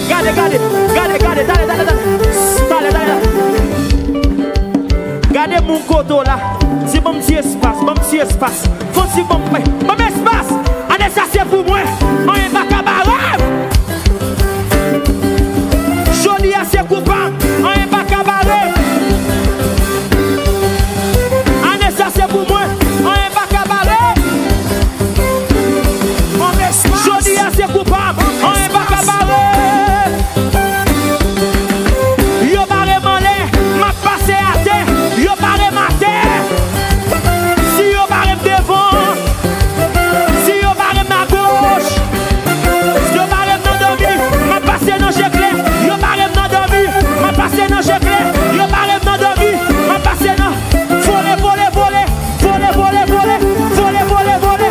Gade, gade, gade, gade, talè, talè, talè. Talè, talè, talè. Gade moun kote w la. Di, ban m ti espas, ban m ti espas. Fò ti ban m, ban m espas. Ane sa se pou mwen. Anyen pa ka bare m. Jodi a se kou pa m. Anyen pa ka bare m. Ane sa se pou mwen. Anyen pa ka bare m. Jodi a se kou pa m, anyen pa ka bare m. Yo bare m anlè, m ap pase atè. Yo bare m atè. Si yo bare m devan, si yo bare m agoch, yo bare m nan dòmi, m ap pase nan je klè. Yo bare m nan dòmi, m ap pase nan je klè. Yo bare m nan dòmi, m ap pase nan vole, vole, vole. Vole, vole, vole. Vole, vole, vole.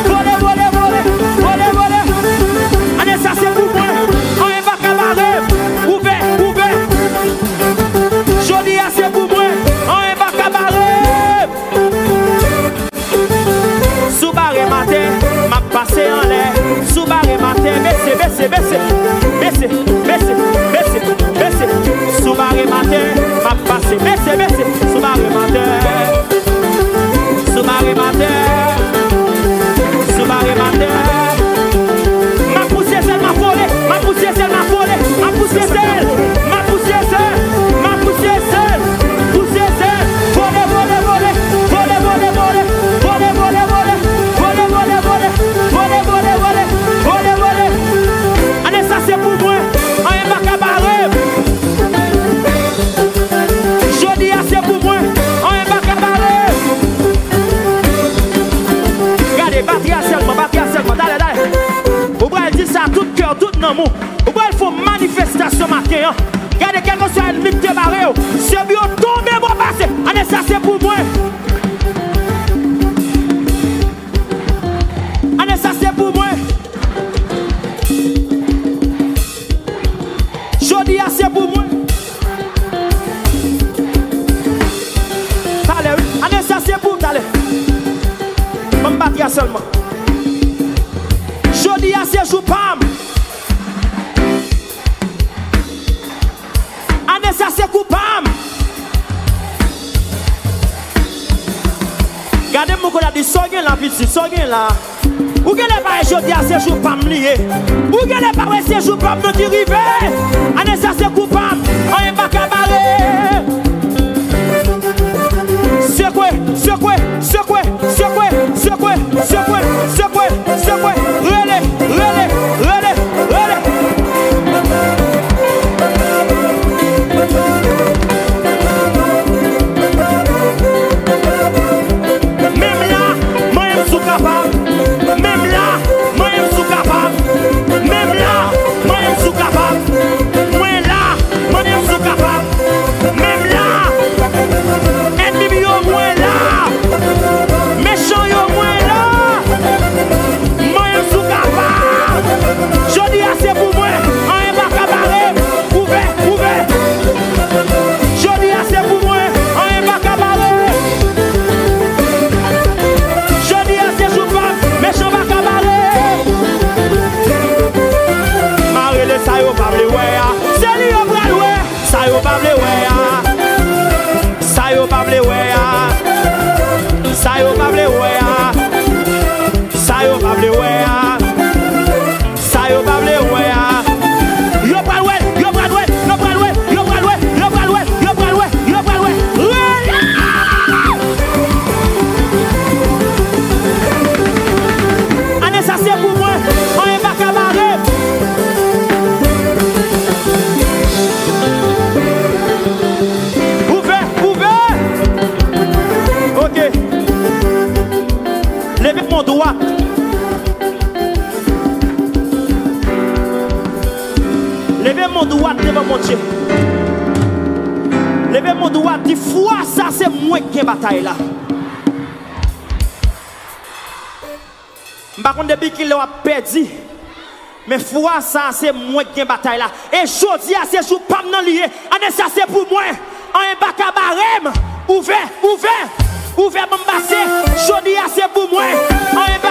Vole, vole, vole. Vole, vole, vole. Ane sa se pou mwen. Anyen pa ka bare m. Ouvè, ouvè. Jodi a se pou mwen. Anyen pa ka bare m. Si w bare m atè, m ap pase anlè. Si w bare m atè, bese, bese, bese. Bese, bese, bese, bese. Si w bare m atè, m ap pase. Bese, bese. Si w bare m atè. Si w bare m atè. Si w bare m atè. M ap pouse zèl, m ap vole. M ap pouse zèl, m ap vole. M ap pouse zèl. M ap pouse zèl. M ap pouse zèl. Pouse zèl. Vole, vole, vole. Vole, vole, vole. Vole, vole, vole. Vole, vole, vole. Vole, vole, vole. Vole, vole. Ane sa se pou mwen. Anyen pa ka bare m. Jodi a se pou mwen. Anyen pa ka bare m. Gade, batri a sèlman, batri a sèlman. Talè, talè. Ou pral di sa tout kè w, tout nanm ou. Ou pral fè yon manifestasyon maten an. Gade, kèlkeswa ènmi ki te bare w, se pou yo tonbe bò pase. Ane sa se pou mwen. Ane sa se pou mwen. Jodi a se pou mwen. Talè, wi. Ane sa se pou talè. Ban m batri a sèlman. sèlman. Jodi a se jou pa m. Ane sa se kou pa m. Gade m, moun kote a di, sa w gen la, pitit, sa w gen la. Ou genlè pa wè jodi a se jou pa m li ye. Ou genlè pa wè se jou pa m nan ki rive. Ane sa se kou pa m. Anyen pa ka bare. Sekwe, sekwe, sekwe, sekwe. Rele, rele, rele, rele. Menm la, mwen menm sou kapab. Menm la, mwen menm sou kapab. Menm la, mwen menm sou kapab. Mwen la, mwen menm sou kapab. Menm la, ènmi m yo, mwen la. Mechan yo, mwen la. Mwen menm sou kapab. Jodi a se pou mwen. Anyen pa ka bare m. Ouvè, ouvè. Jodi a se pou mwen. Anyen pa ka bare m. Jodi a se jou pa m. Mechan pa ka bare m. M a rele sa yo pa vle wè a. Se li yo pral wè. Sa yo pa vle wè a. Sa yo pa vle wè a. Sa yo pa vle wè a. Sa yo pa vle wè a. Sa yo pa vle wè a. Yo pral wè, yo pral wè, yo pral wè, yo pral wè, yo pral wè, yo pral wè, yo pral wè. Rele! Ane sa se pou mwen, anyen pa ka bare m. Ouvè, ouvè. Ok. Leve men dwat. Leve men dwat devan Bondye. Leve men dwat, di, fwa sa se mwen k gen batay la. M pa konn depi kilè w ap pèdi, men fwa sa se mwen k gen batay la. E jodi a se jou pa m nan li ye. Ane sa se pou mwen. Anyen pa ka bare m. Ouvè, ouvè, ouvè ban m pase. Jodi a se pou mwen. Anyen pa